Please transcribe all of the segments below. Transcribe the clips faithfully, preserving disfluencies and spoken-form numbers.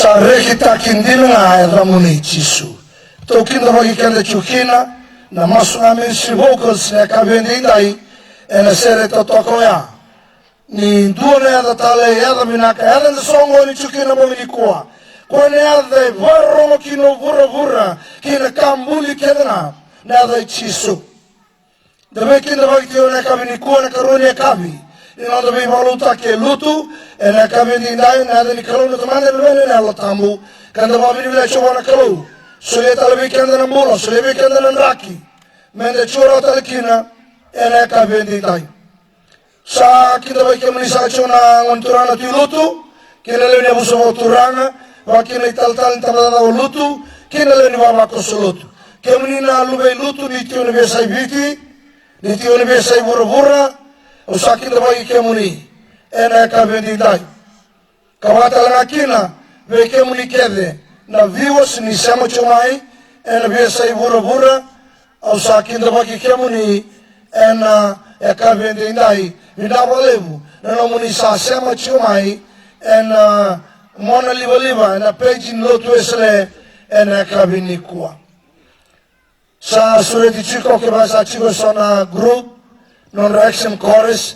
Sa rekitaki dina ga e yacamuni Jisu. Tou kidavaki keda tiko kina na Masu ga Ministry Vocals na yakavi edaidai ena sere totoka oya. Ni dua na yaca tale, yaca vinaka, yaca eda soqoni tiko kina na bogi nikua. Koya na yaca e vakarorogo kina o vuravura kei na ka buli kece ga, na yaca i Jisu. Da veikidavaki tiko ena yakavi nikua, na ikarua ni yakavi ni noda veivakalotutaki e Lutu ena yakavi edaidai, ena yaca ni Kalou na Tamada, na Luvena, na Yalo Tabu. Ka da vakavinavinaka tiko vua na Kalou, solia tale vei keda na bula, solia vei keda na draki meda tiko rawa tale kina ena yakavi edaidai. Sa kidavaki kemuni saka tiko na gone turaga na Tui Lutu, kei na lewe ni yavusa vakaturaga, vaka kina italatala ni tabacakacaka o Lutu, kei na lewe ni vavakoso lotu. Kemuni na luve i Lutu, ni tiko ena veiyasai Viti, ni tiko ena veiyasai vuravura, au sa kidavaki kemuni ena yakavi edaidai. Ka vaka tale ga kina vei kemuni kece na viewers ni sema tiko mai ena veiyasai vuravura, au sa kidavaki kemuni ena yakavi edaidai. Vinaka vakalevu na nomuni sa sema tiko mai ena mona livaliva ena peji ni Lotu Wesele ena yakavi nikua. Sa sureti tiko, kevaka sa tiko eso na group, nodra action chorus,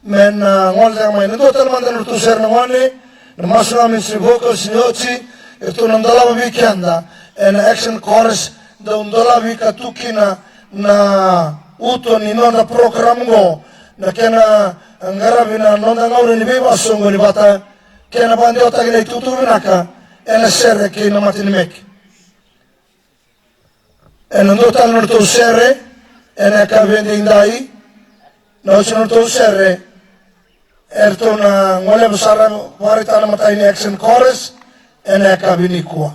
me na gole cake mai. Na dua tale mada na nodratou sere na gone, na Masu ga Ministry Vocals ni oti, eratou na dolava vei keda ena action chorus, dau dolavi ka tu kina na uto ni noda program oqo, na kena qaravi na noda gauna ni veivakasoqoni vata, kei na vakadewataki na itukutuku vinaka ena sere kei na matanimeke. Ena dua tale na nodratou sere ena yakavi edaidai, na oti na nodratou sere, eratou na goleva sara, vakaraitaka na imatai ni action chorus ena yakavi nikua.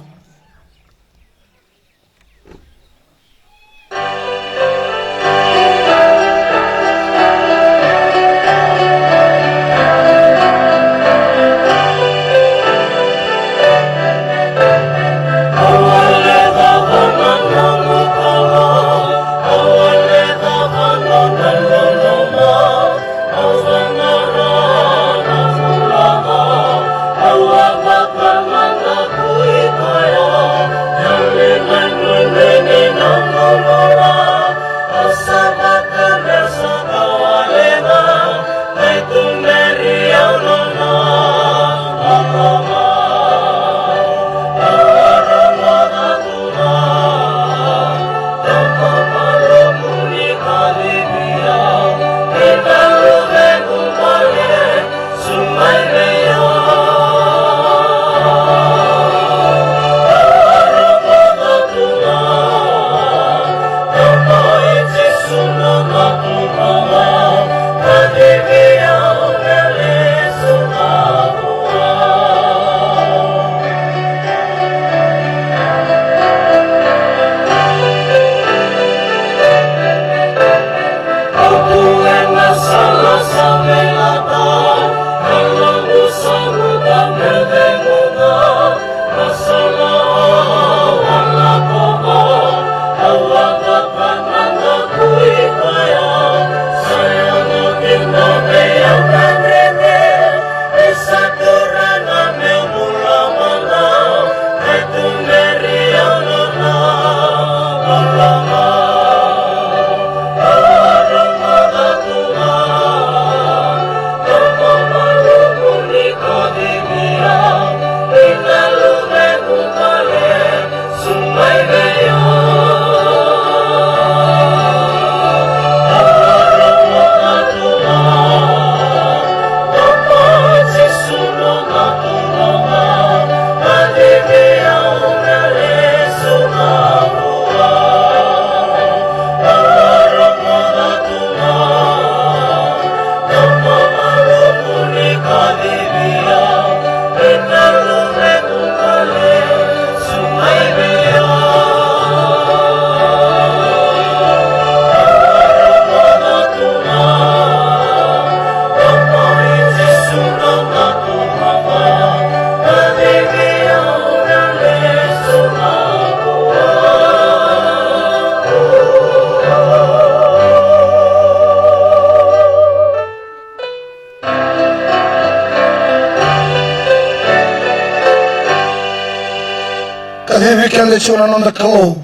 Vei keda tiko na noda Kalou,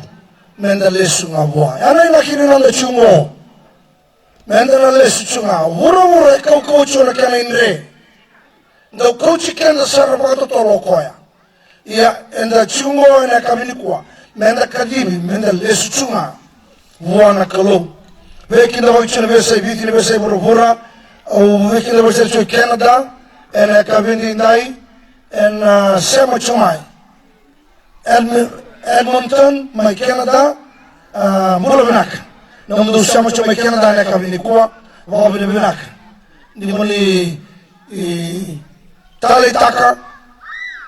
meda lesu ga vua. Ya na inaki ni noda tiko qo. Meda na lesu tiko ga. Vuravura e kaukauwa tiko na kena idre. Dau kauti keda sara vakatotolo o koya. Ia, eda tiko qo ena yakavi nikua. Meda kacivi, meda lesu tiko ga vua na Kalou. Veikidavaki tiko na veiyasai Viti, na veiyasai vuravura. Au veikidavaki sara tiko i Canada ena yakavi edaidai. Ena, ah, sema tiko mai. Edm-, Edmonton, mai Canada, ah, bula vinaka. Nomudou sema tiko mai Canada ena yakavi nikua, vakavinavinaka. Ni moni, e, taleitaka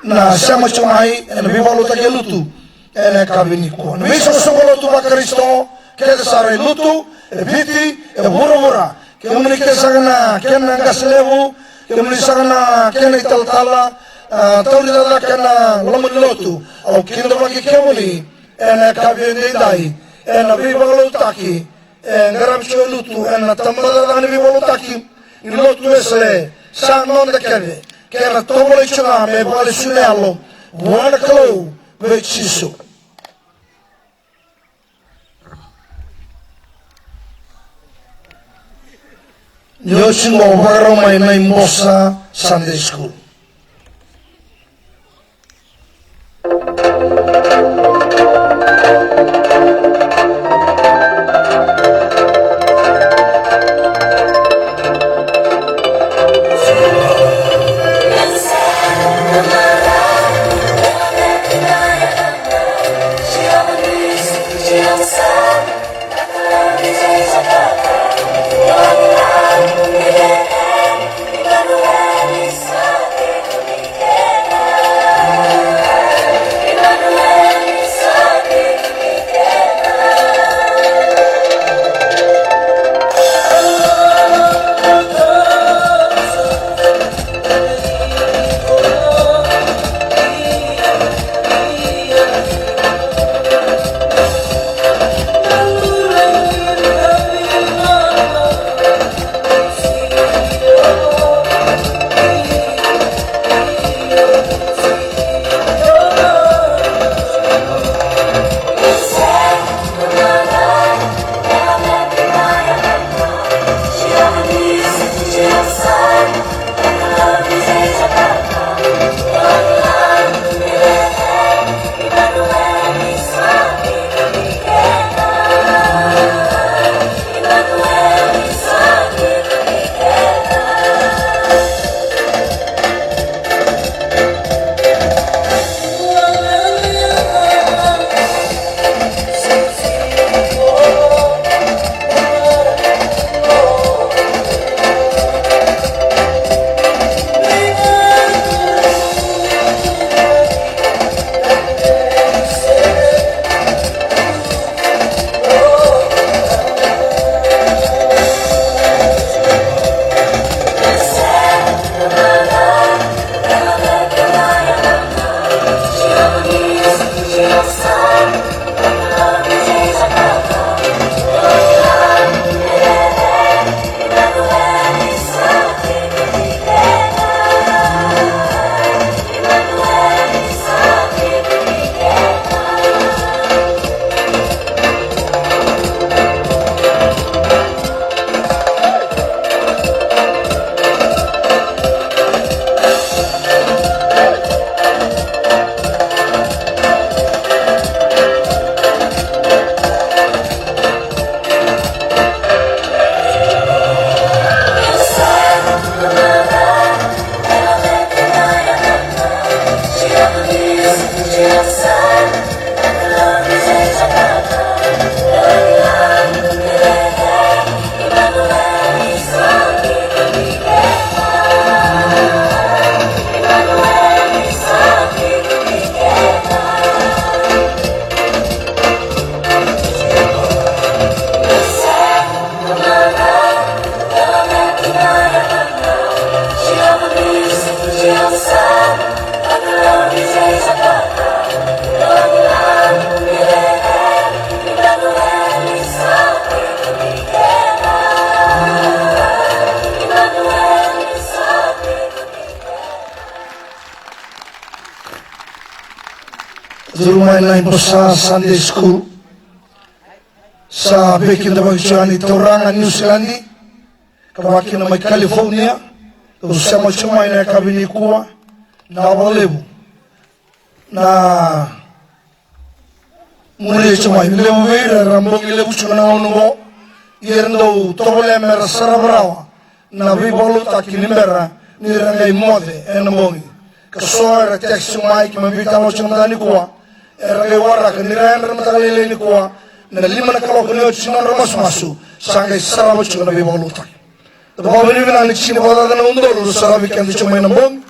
na sema tiko mai ena veivakalotutaki e Lutu ena yakavi nikua. Na veisoqosoqo lotu vaKarisito, kece sara e Lutu, e Viti, e vuravura. Kemuni kece saka na kena qase levu, kemuni saka na kena italatala, ah, tauri cakacaka ena loma ni lotu. Au kidavaki kemuni ena yakavi edaidai ena veivakalotutaki e qaravi tiko e Lutu ena tabacakacaka ni veivakalotutaki ni Lotu Wesele. Sa noda kece, kena tovolei tiko ga me vakalesui na yalo vua na Kalou vei Jisu. Ni oti qo vakarau mai na iBosa Sunday School. Curu mai na Ibosa Sunday School. Sa veikidavaki tiko yani Tauranga, Niusiladi, ka vaka kina mai California. Dou sema tiko mai na yakavi nikua. Na vakalevu na muria tiko mai. Levu vei ira era bogi levu tiko na gauna oqo, ia era dau tovolea me ra sarava rawa na veivakalougatataki ni bera ni ra qai moce ena bogi. Ka so era text tiko mai, keimami veitalanoa tiko mada nikua, era qai waraka ni ra yadra na mataka lailai nikua, na lima na kaloko ni oti ni nodra masumasu, sa qai sarava tiko na veivakalougatataki. Da vakavinavinaka ni tini vakacaca na udolu ra saravi keda tiko mai na bogi.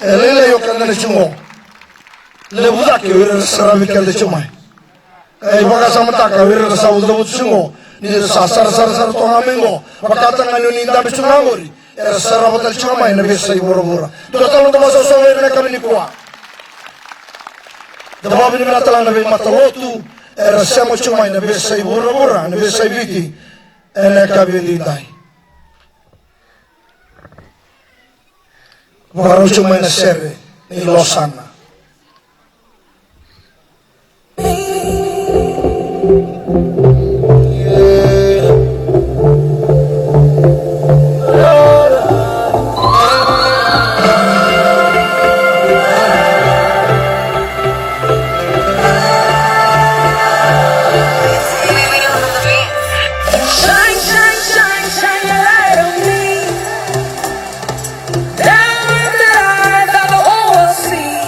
E lailai o keda na tiko qo. Levu cake o ira era saravi keda tiko mai. E, vakasamataka o ira era sa cavucavuti tiko qo, ni ra sa sarasara sara toka ga mai qo. Vakataka ga ni o ni dabe tiko ga qori, era sarava tale tiko mai na veiyasai vuravura. Dua tale na noda vakasausau vei ira na yakavi nikua. Da vakavinavinaka tale ga na veimatalotu era sema tiko mai na veiyasai vuravura, na veiyasai Viti, ena yakavi edaidai. Vakarau tiko mai na sere ni Losana. Shine, shine, shine, shine your light on me. Down with the light that the whole world see.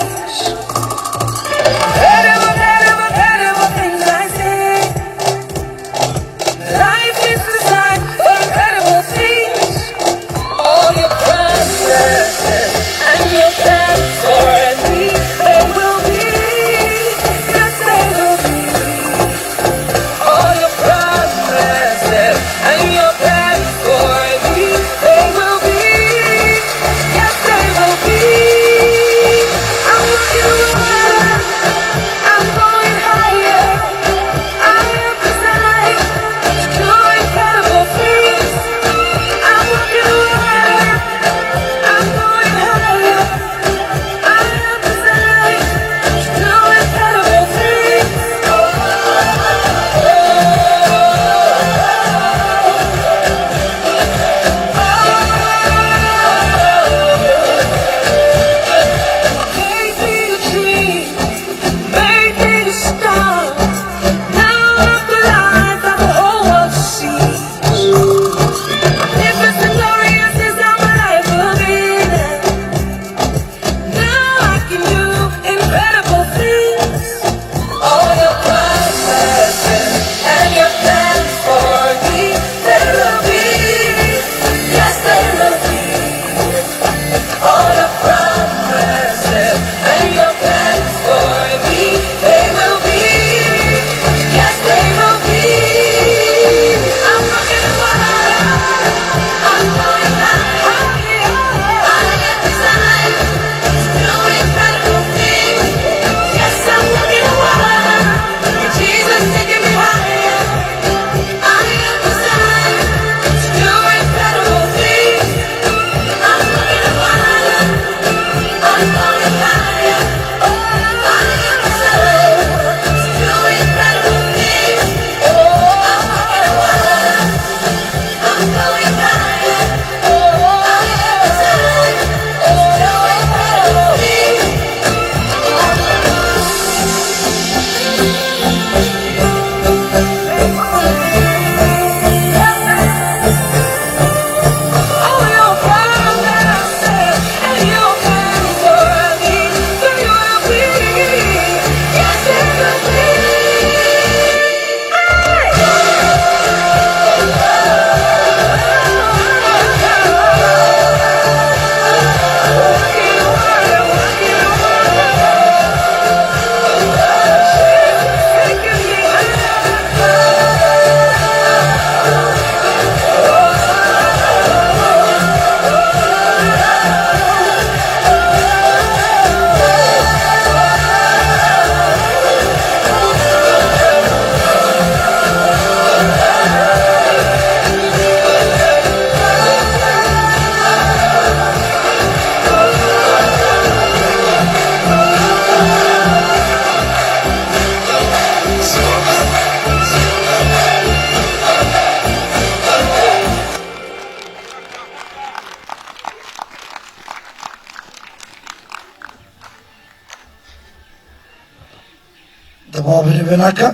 Da vakavinavinaka,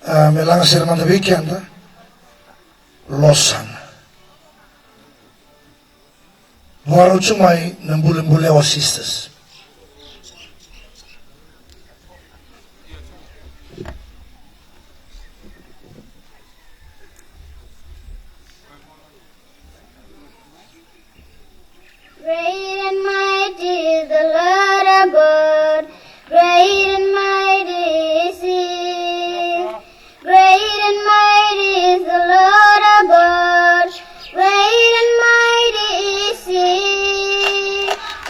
a, me laga sere mada vei keda. Losana. Vakarau tu mai na Bulebulewa Sisters. Great and mighty is the Lord our God. Great and mighty is He. Great and mighty is the Lord our God. Great and mighty is He.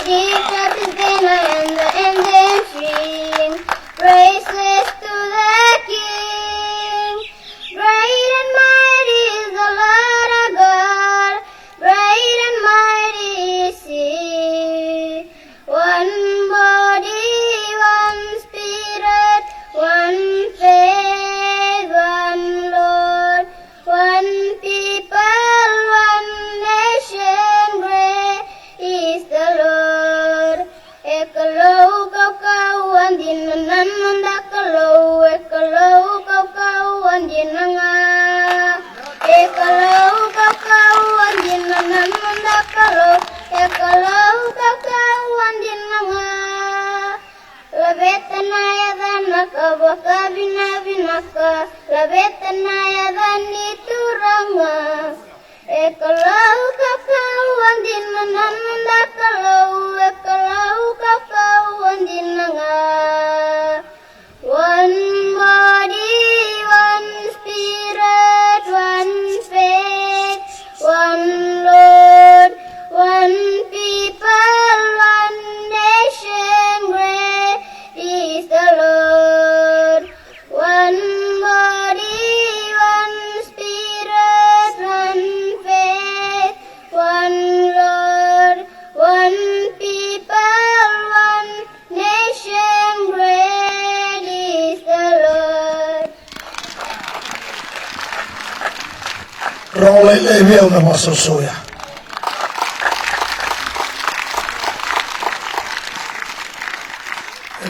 Lift up His banner and the heavens ring. Praises to the King. Great and mighty is the Lord our God. Great and mighty is He. One body, one spirit, one faith, one Lord, one people, one nation. Great is the Lord. E Kalou kaukauwa dina na noda Kalou, e Kalou kaukauwa dina ga. E Kalou kaukauwa dina na noda Kalou, e Kalou kaukauwa dina ga. Laveta na yacana ka vakavinavinaka, laveta na yaca ni Turaga. E Kalou kaukauwa dina na noda Kalou, e Kalou kaukauwa dina ga. One body, one spirit, one faith, one Lord, one people, one nation. Great is the Lord. One body, one spirit, one faith, one Lord, one people, one nation. Great is the Lord. Rogo lailai vei au na vakasausau ya.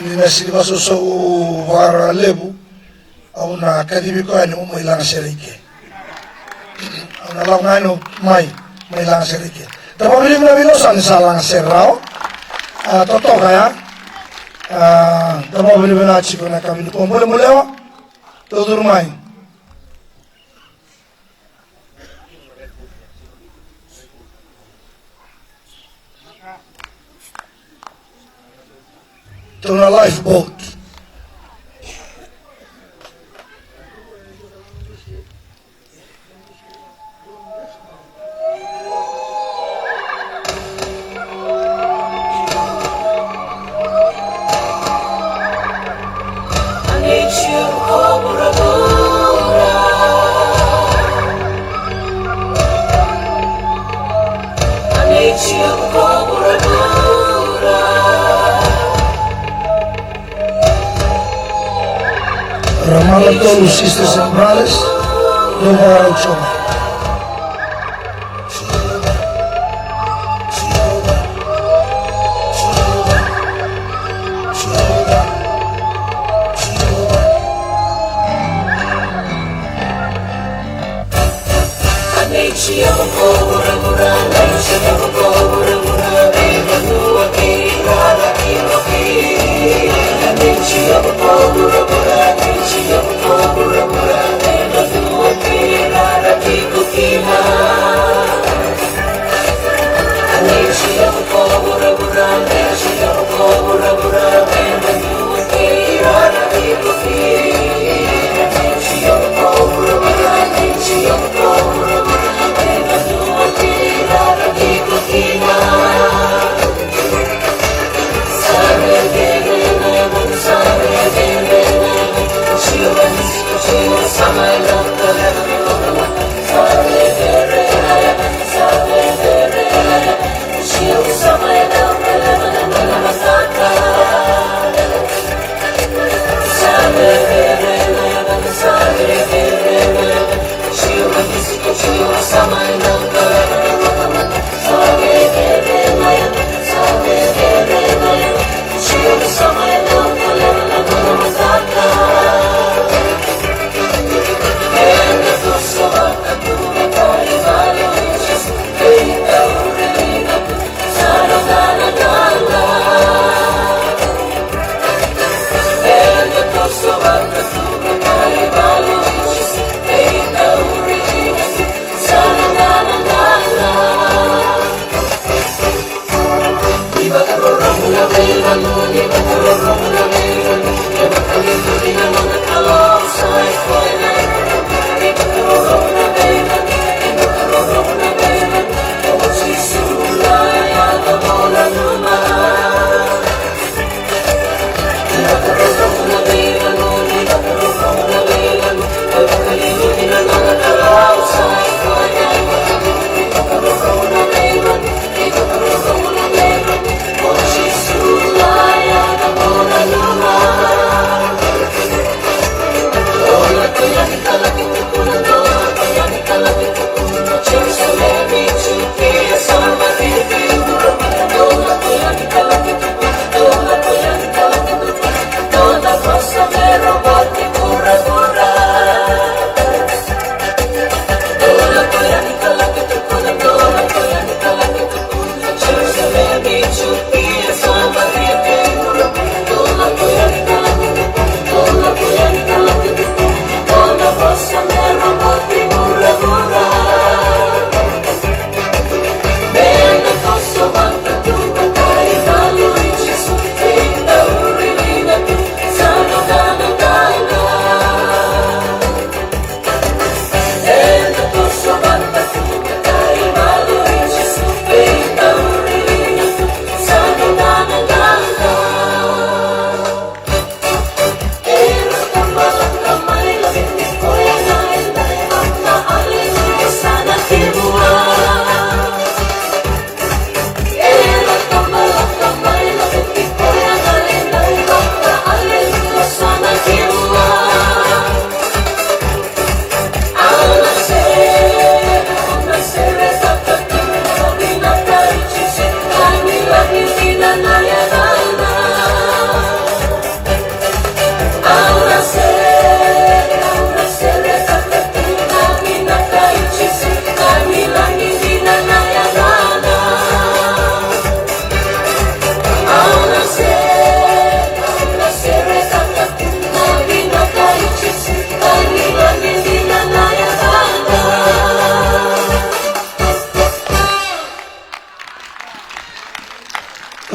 Ni na sega ni vakasausau vakalevu, au na kacivi koya ni mo mai laga sere i ke. Au na lako ga yani mai, mai laga sere i ke. Da vakavinavinaka vei Losana ni sa laga sere rawa. A, totoka ya. A, da vakavinavinaka tiko na yakavi nikua. Bulebulewa, dou curu mai. Dou na lifeboat. Ra mala tolu, sisters and brothers, dou vakarau tiko mai.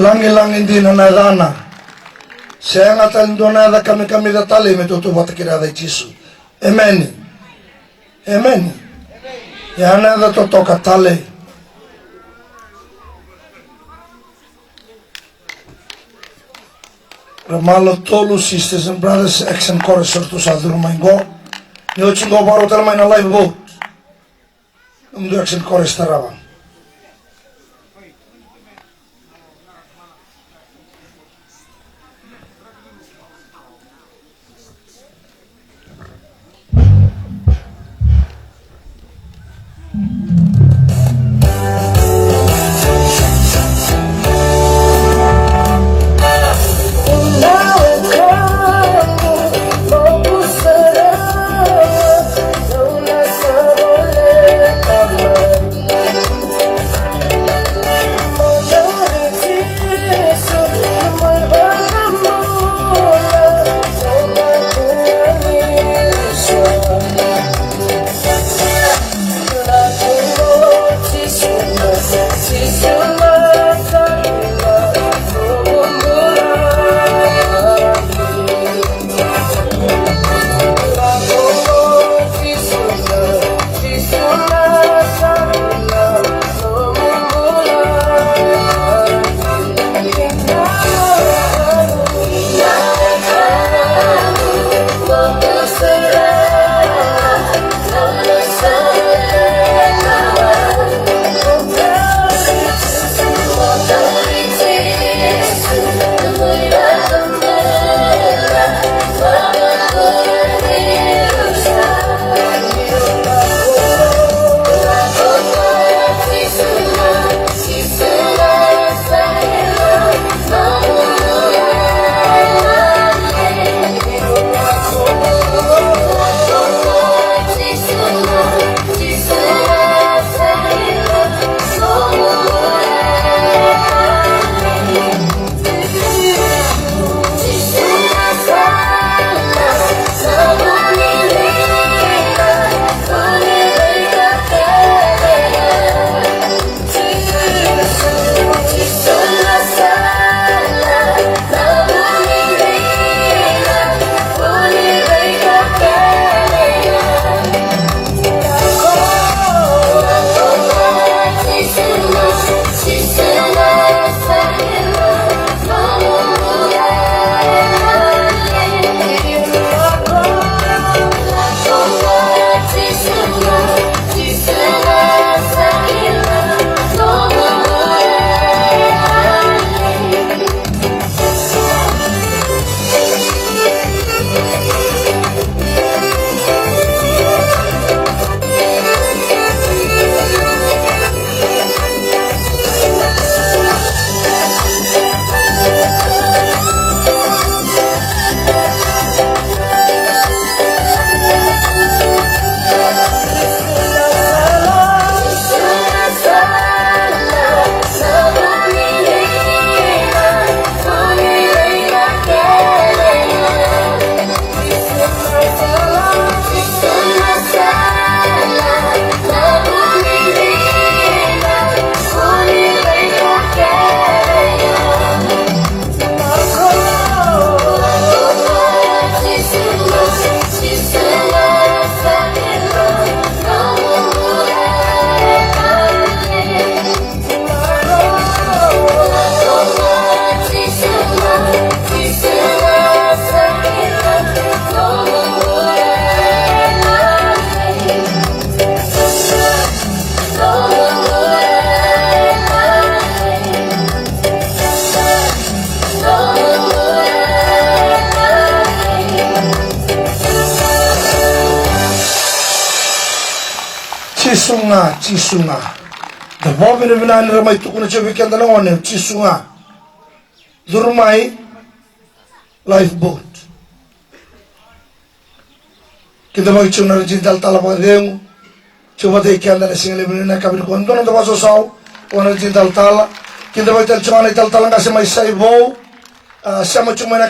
Lagilagi dina na yacana. Sega tale dua na yaca kamikamica tale me tautauvata kei na yaca i Jisu. Emeni. Emeni. Ia na yaca totoka tale. Ra malo tolu, sisters and brothers, action chorus, ratou sa curu mai qo. Ni oti qo vakarau tale mai na live vote. Nomudou action chorus tarava. Jisu ga, Jisu ga. Da vakavinavinaka ni ra mai tukuna tiko vei keda na gone, Jisu ga. Curu mai, lifeboat. Kidavaki tiko na radini talatala vakacegu. Tiko vata kei keda na siga levu ni na yakavi nikua. Dua na noda vakasausau, o na radini talatala. Kidavaki tale tiko ga na italatala qase mai Saivou. A, sema tiko mai na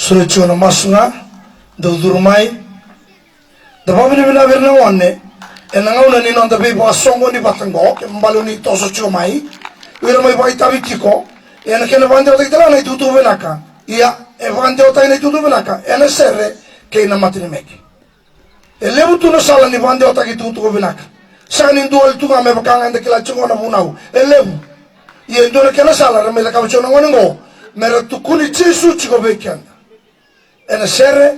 Toro tiko na masu ga, dau curu mai. Da vakavinavinaka vei ira na gone ena gauna ni noda veivakasoqoni vata qo, ke baleu ni toso tiko mai. O ira mai vakaitavi tiko ena kena vakadewataki tale ga na itukutuku vinaka. Ia, e vakadewataki na itukutuku vinaka ena sere kei na matanimeke. E levu tu na sala ni vakadewataki itukutuku vinaka. Sega ni dua wale tu ga me vaka ga eda kila tiko na vunau. E levu. Ia e dua na kena sala era mai cakava tiko na gone oqo, mera tukuni Jisu tiko vei keda ena sere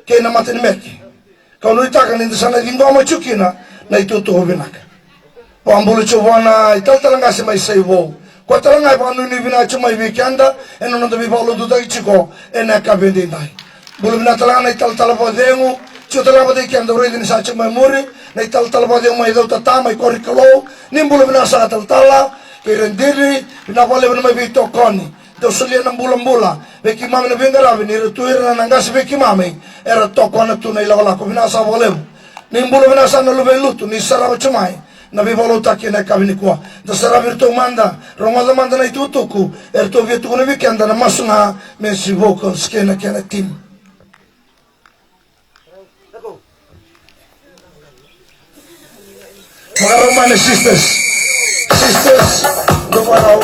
kei na matanimeke. Kau nuitaka ni da sa na ciqoma tiko kina na itukutuku vinaka. Vakabula tiko vua na italatala qase mai Saivou. Koya tale ga e vakanuinui vinaka tiko mai vei keda ena noda veivakalotutaki tiko ena yakavi edaidai. Bula vinaka tale ga na italatala vakacegu tiko tale ga vata kei keda, au raica ni sa tiko mai muri, na italatala vakacegu mai Cautata, mai Korikalou. Ni bula vinaka saka talatala, kei Radini, vinaka vakalevu na mai veitokoni. Dou solia na bulabula vei keimami na veiqaravi, ni ra tu ira na qase vei keimami era tokona tu na ilakolako. Vinaka saka vakalevu. Ni bula vinaka saka na luve i Lutu, ni sarava tiko mai na veivakalotutaki ena yakavi nikua. Da saravi iratou mada, rogoca mada na itukutuku eratou via tukuna vei keda na masu ga, Mercy Vocals kei na kena team. Vakarau mai na sisters. Sisters, dou vakarau.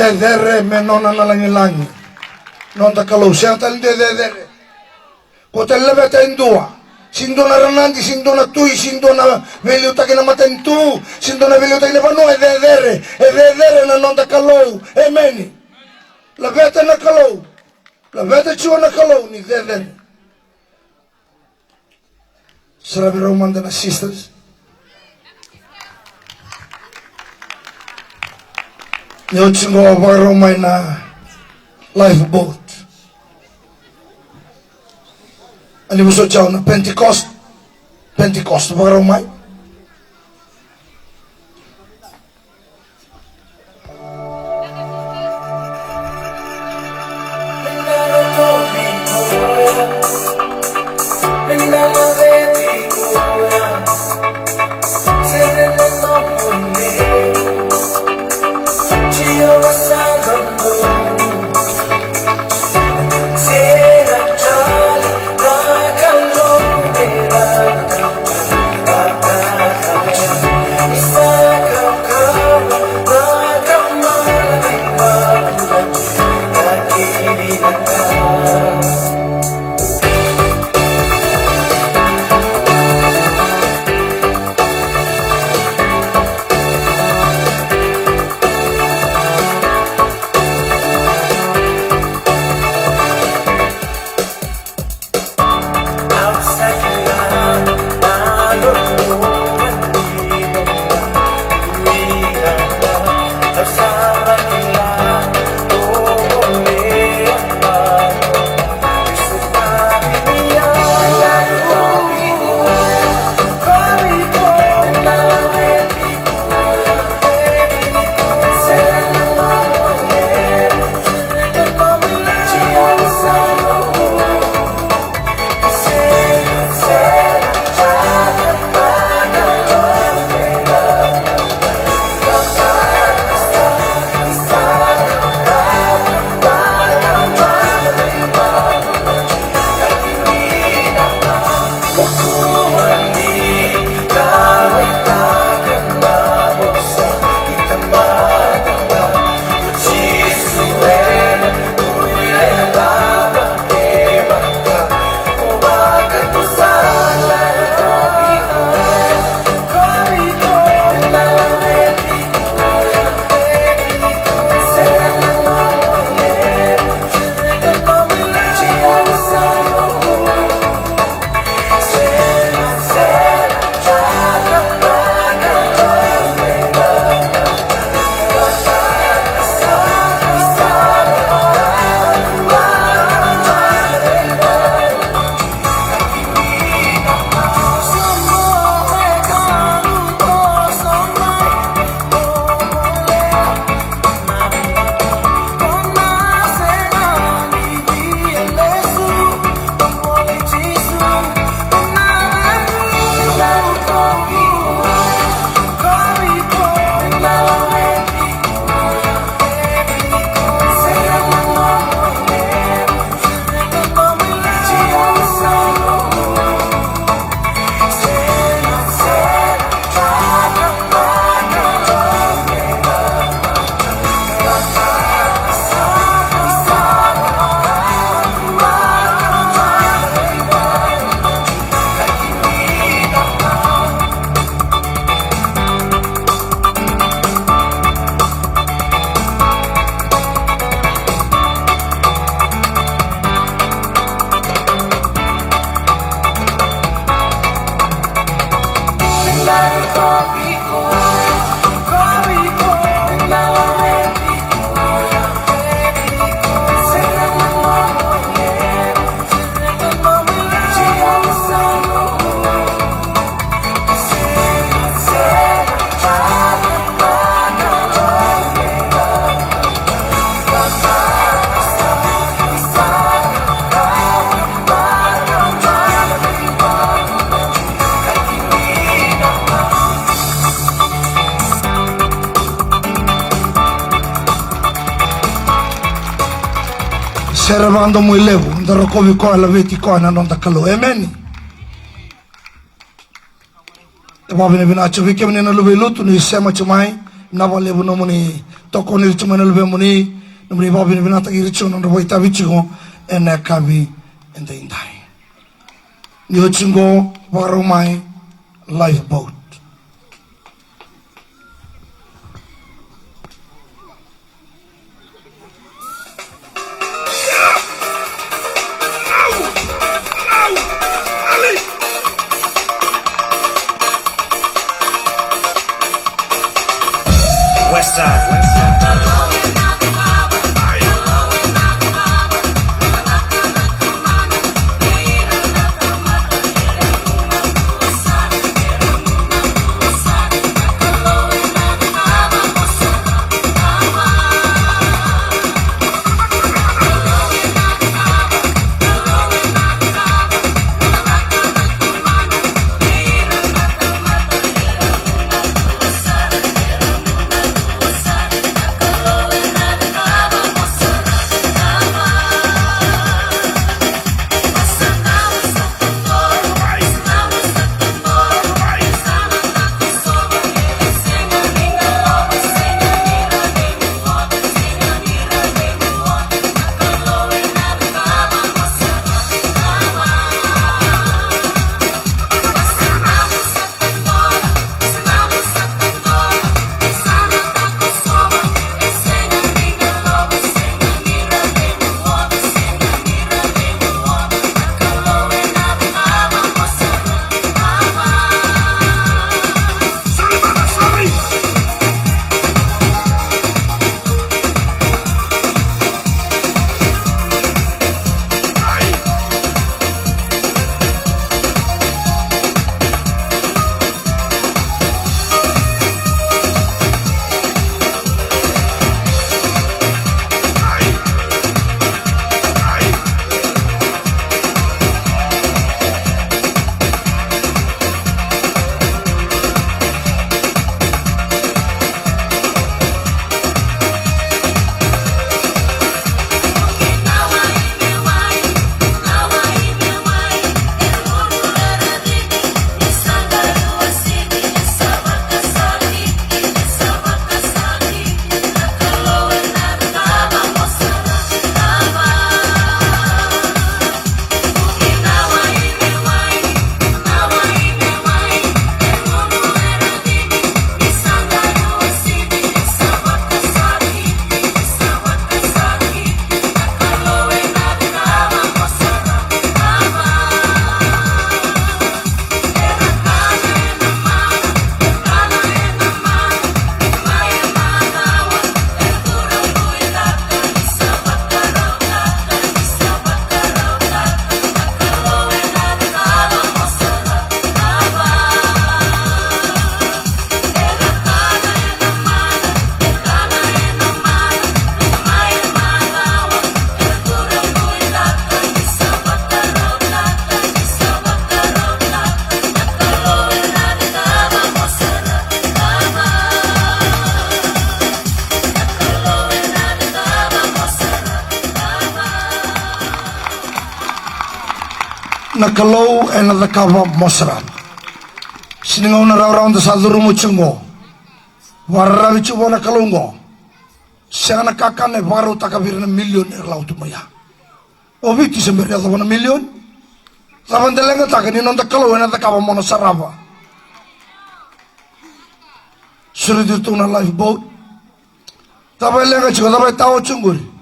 Cecere me nona na lagilagi. Noda Kalou, sega tale ni dua e cecere. Ko tale laveta e dua. Se dua na ranadi, se dua na tui, se dua na veiliutaki na matanitu, se dua na veiliutaki na vanua, e cecere. E cecere na noda Kalou. Emeni. Laveta na Kalou. Laveta Jiova na Kalou ni cecere. Saravi rau mada na sisters. Ni oti qo vakarau mai na lifeboat. Ani vosoti au na Pentecost. Pentecost, vakarau mai. Sere vakadomoilevu, da rokovi koya, laveti koya na noda Kalou. Emeni. E vakavinavinaka tiko vei kemuni na luve i lotu ni sema tiko mai. Vinaka vakalevu nomuni tokoni ira tiko mai na luvemuni, nomuni vakavinavinakataki ira tiko na nodra vakaitavi tiko ena yakavi edaidai. Ni oti qo, vakarau mai Lifeboat. West Side. Na Kalou ena cakava mo sarava. Sega ni gauna rawarawa da sa curuma tiko qo. Vakararavi tiko vua na Kalou qo. Sega na kakana e vakarautaka vei ira na milioni era lako tu mai ya. O Viti se bera ni yacova na milioni. Cava da leqataka ni noda Kalou ena cakava mo na sarava. Sureti iratou na lifeboat. Cava e leqa tiko, cava e tao tiko qori?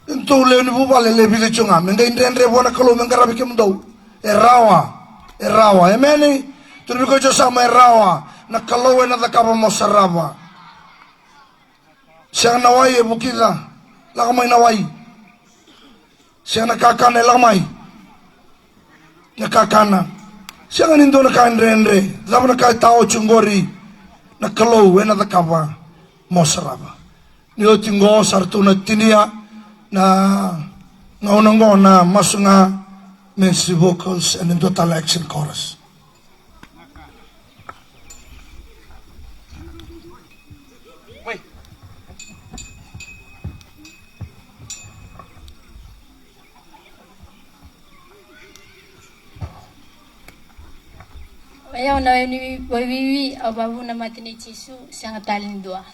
Edatou lewe ni vuvale e vica tiko ga. Me qai dredre vua na Kalou me qaravi kemudou. E rawa. E rawa. Emeni. Tukuna vei koya tiko sa mai, e rawa. Na Kalou ena cakava mo sarava. Sega na wai e vukica, lako mai na wai. Sega na kakana e lako mai. Na kakana. Sega ni dua na ka e dredre. Cava na ka e tao tiko qori? Na Kalou ena cakava mo sarava. Ni oti qo sa ratou na tinia na gauna qo na masu ga, Men's Vocals and dua tale Action Chorus. O yau na wai ni, waiwiwi, au vakavuna na mate nei Jisu, sega tale ni dua.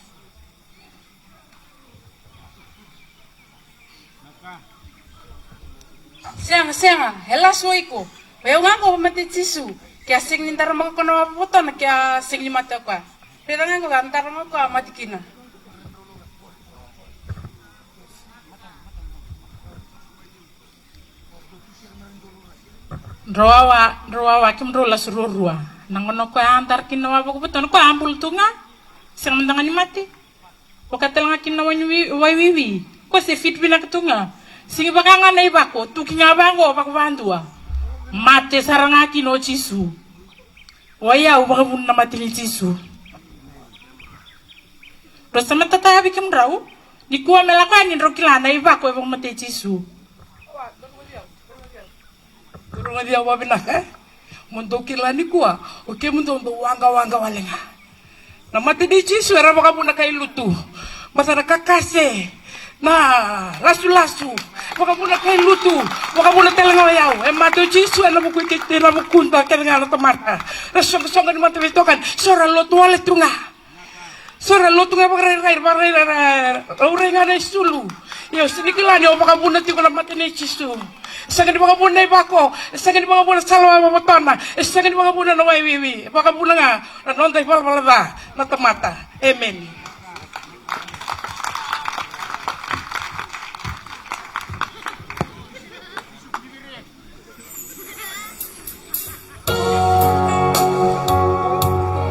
Sega, sega, e lasu o iko. O yau ga qo, mate Jisu. Ke a sega ni daramaka o koya na wavokotona, ke a sega ni mate o koya. Raica ga qo, a daramaka o koya, a mate kina. Drau wawa, drau wawa, kemudrau lasu ruarua. Na gauna o koya a dara kina na wavokotona, o koya a bula tu ga. Sega mada ga ni mate. Vaka tale ga kina na wai ni wi-, waiwiwi. Ko se fit vinaka tu ga. Sega ni vaka ga na ivako, tuki ga vaqo, vakavadua. Mate sara ga kina o Jisu. O yau vakavuna na mate ni Jisu. Drau sa matata vei kemudrau. Nikua me lako yani drau kila na ivako e vakamatei Jisu. Rogoci au vakavinaka, e? Mo dou kila nikua, o kemudou dou waqawaqa wale ga. Na mate nei Jisu era vakavuna kai lutu. Mata na kakase, na lasulasu, vakavuna kai lutu, vakavuna tale ga o yau. E mate o Jisu ena vuku i keitou, ena vukuda kece ga na tamata. Ra soqosoqo ni mata veitokani, so ra lotu wale tu ga. So ra lotu ga vakarairai, vakarairai, ra laurai ga na isulu. Ia au sega ni kila ni o vakavuna tiko na mate nei Jisu. E sega ni vakavuna na ivako, e sega ni vakavuna sala vavotona, e sega ni vakavuna na waiwiwi. E vakavuna ga na noda ivalavala ca na tamata. Emeni.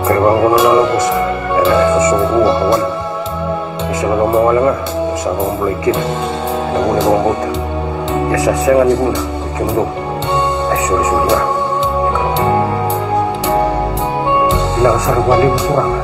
Kere vaqo na nona vosa, era e sogo rua ka walu. Ni sa lako mai wale ga, ni sa vakabulai kina na vuna e vakabauta. Ia sa sega ni vuna vei kemudou, a isolisoli ga. Vinaka sara vakalevu Turaga.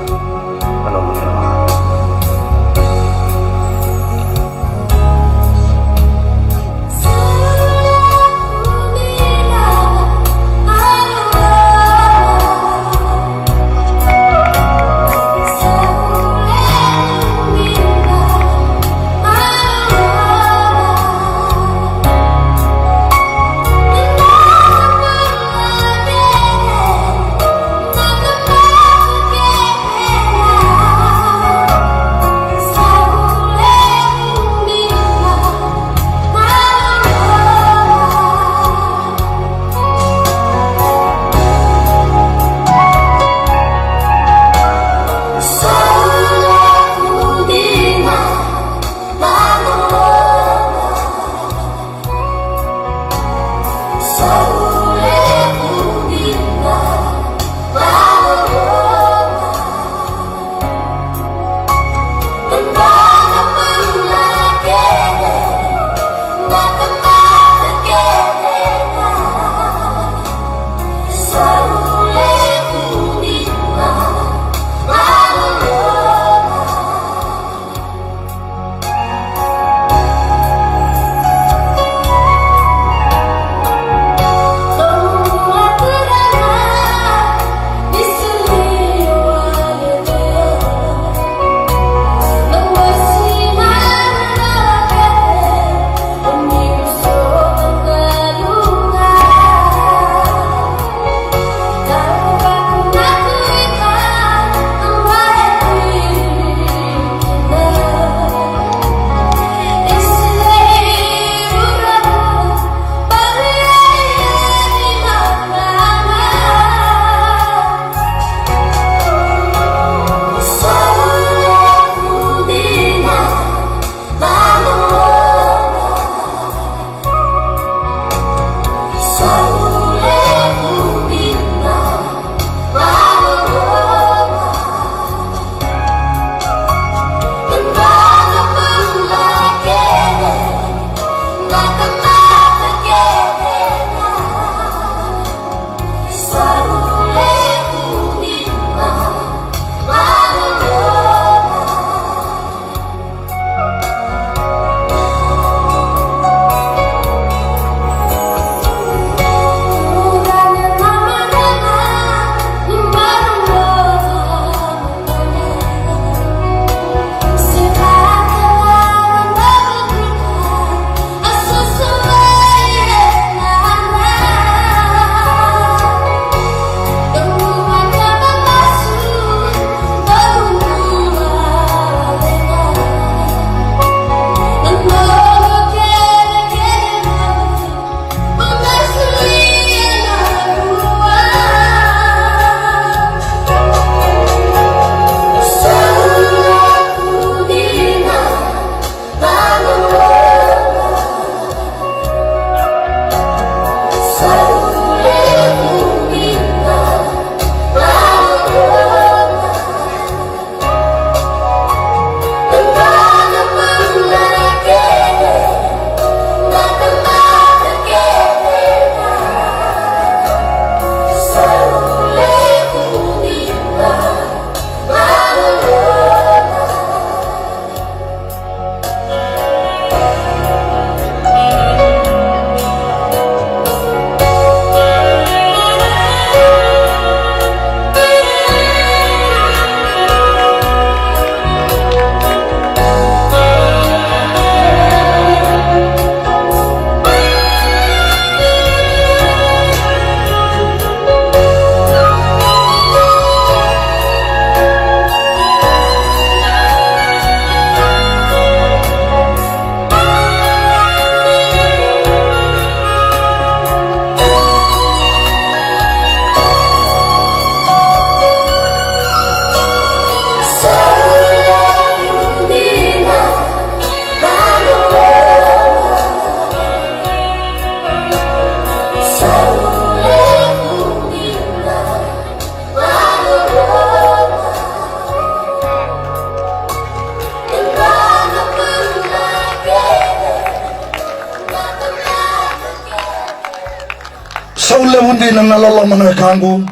Levu dina na loloma na wekaqu.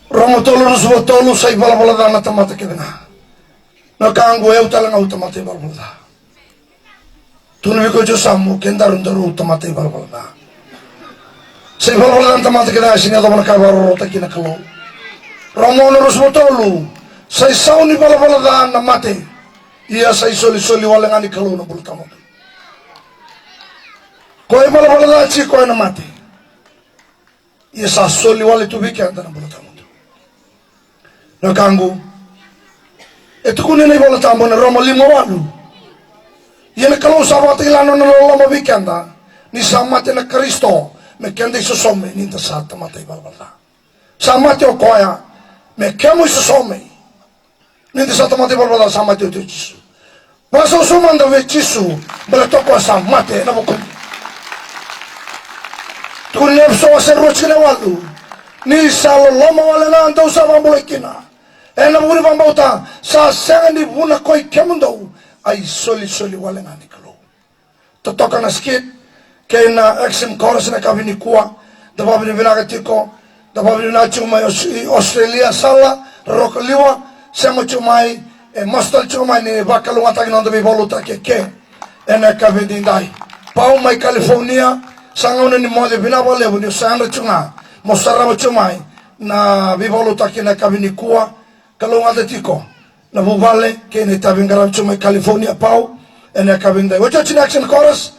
Roma tolu ruasagavulu ka tolu, sa ivalavala ca na tamata kece ga. Na wekaqu, e au tale ga au tamata ivalavala ca. Tukuna vei koya o Jisu, sa mo kedaru daru tamata ivalavala ca. Sa ivalavala ca na tamata kece ga, e sega ni yacova na ka e vakarorotaki kina na Kalou. Roma ono ruasagavulu ka tolu, sa isau ni valavala ca na mate. Ia sa isolisoli wale ga ni Kalou na bula tawamudu. Koya e valavala ca tiko ena mate. Ia sa soli wale tu vei keda na bula tawamudu. Na wekaqu, e tukuna na iVola Tabu ena Roma lima walu. Ia na Kalou sa vakatakila na nona loloma vei keda, ni sa mate na Karisito me keda isosomi ni da sa tamata ivalavala ca. Sa mate o koya me kemu isosomi. Ni da sa tamata ivalavala ca, sa mate oti o Jisu. Vakasausau mada vei Jisu, baleta o koya sa mate ena vukumu. Tukuna na Efeso wase rua tikina e walu, ni sa loloma wale ga dou sa vakabulai kina. Ena vuku ni vakabauta, sa sega ni vuna koi kemudou, a isolisoli wale ga ni Kalou. Totoka na skit kei na action chorus ena yakavi nikua. Da vakavinavinaka tiko, da vakavinavinaka tiko mai Aus-, Australia, Sala Rokaliwa, sema tiko mai, e masu tale tiko mai ni vakalougatataki na noda veivakalotutaki eke ena yakavi edaidai. Pau mai California, sa gauna ni moce, vinaka vakalevu ni o sa yadra tiko ga mo sarava tiko mai na veivakalotutaki ena yakavi nikua. Kalougata tiko na vuvale kei na itavi qaravi tiko mai California, Pau, ena yakavi edaidai. Otioti na action chorus,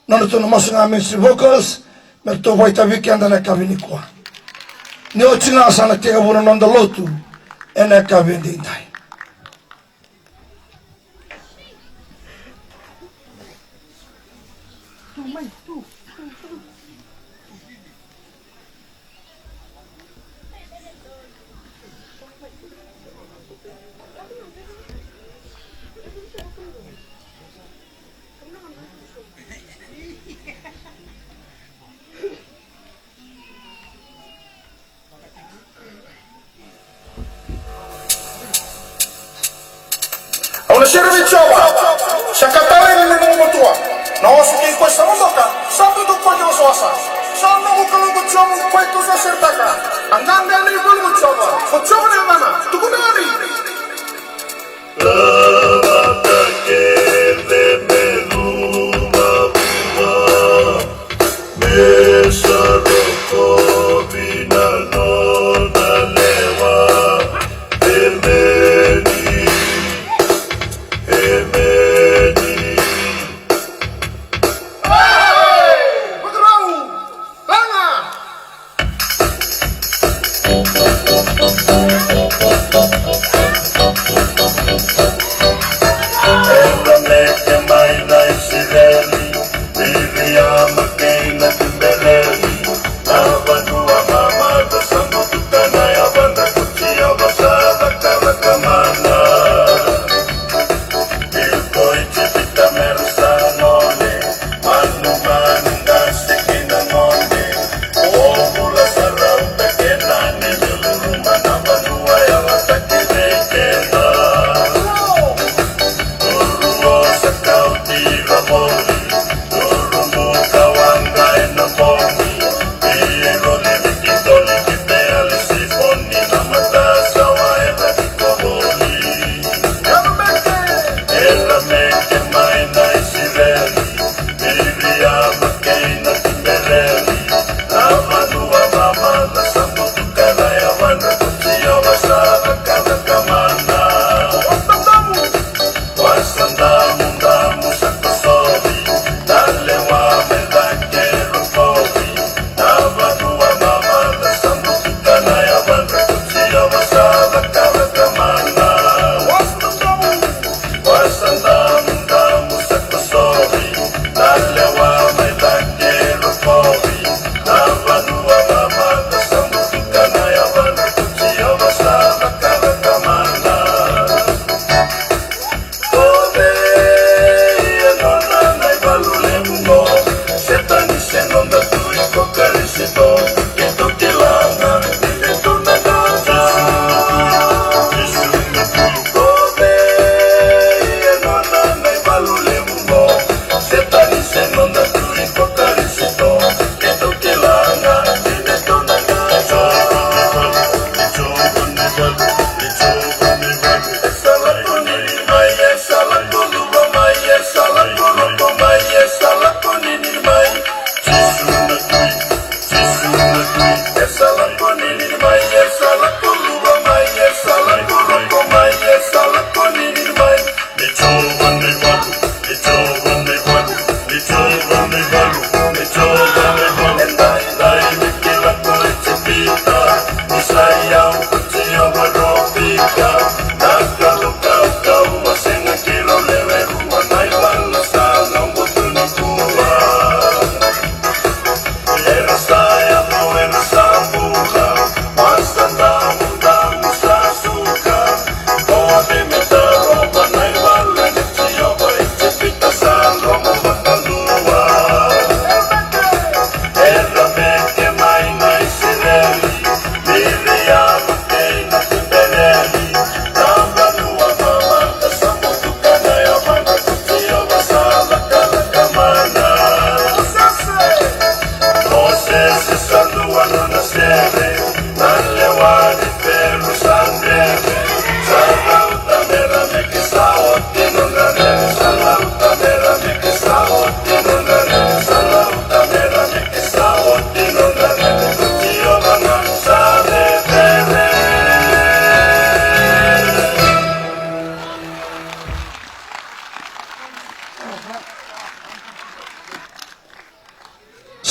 nodratou na masu ga Ministry Vocals me ratou vakaitavi keda ena yakavi nikua. Ni oti ga sa na tekivu na noda lotu ena yakavi edaidai. Au na sere vei Jiova, sa ka tale ni noqu matua. Na oso kei koya sa vodoka, sa butuka koya na wasawasa. Sa noqu Kalou ko Jiova, ko koya kau sa seretaka. A qaqa na ivola ko Jiova, ko Jiova na yacana, tukuna yani. Lavata kece me luvavua, me sa rokovi na nona lewa. Emeni, emeni. Vakarau! Laga!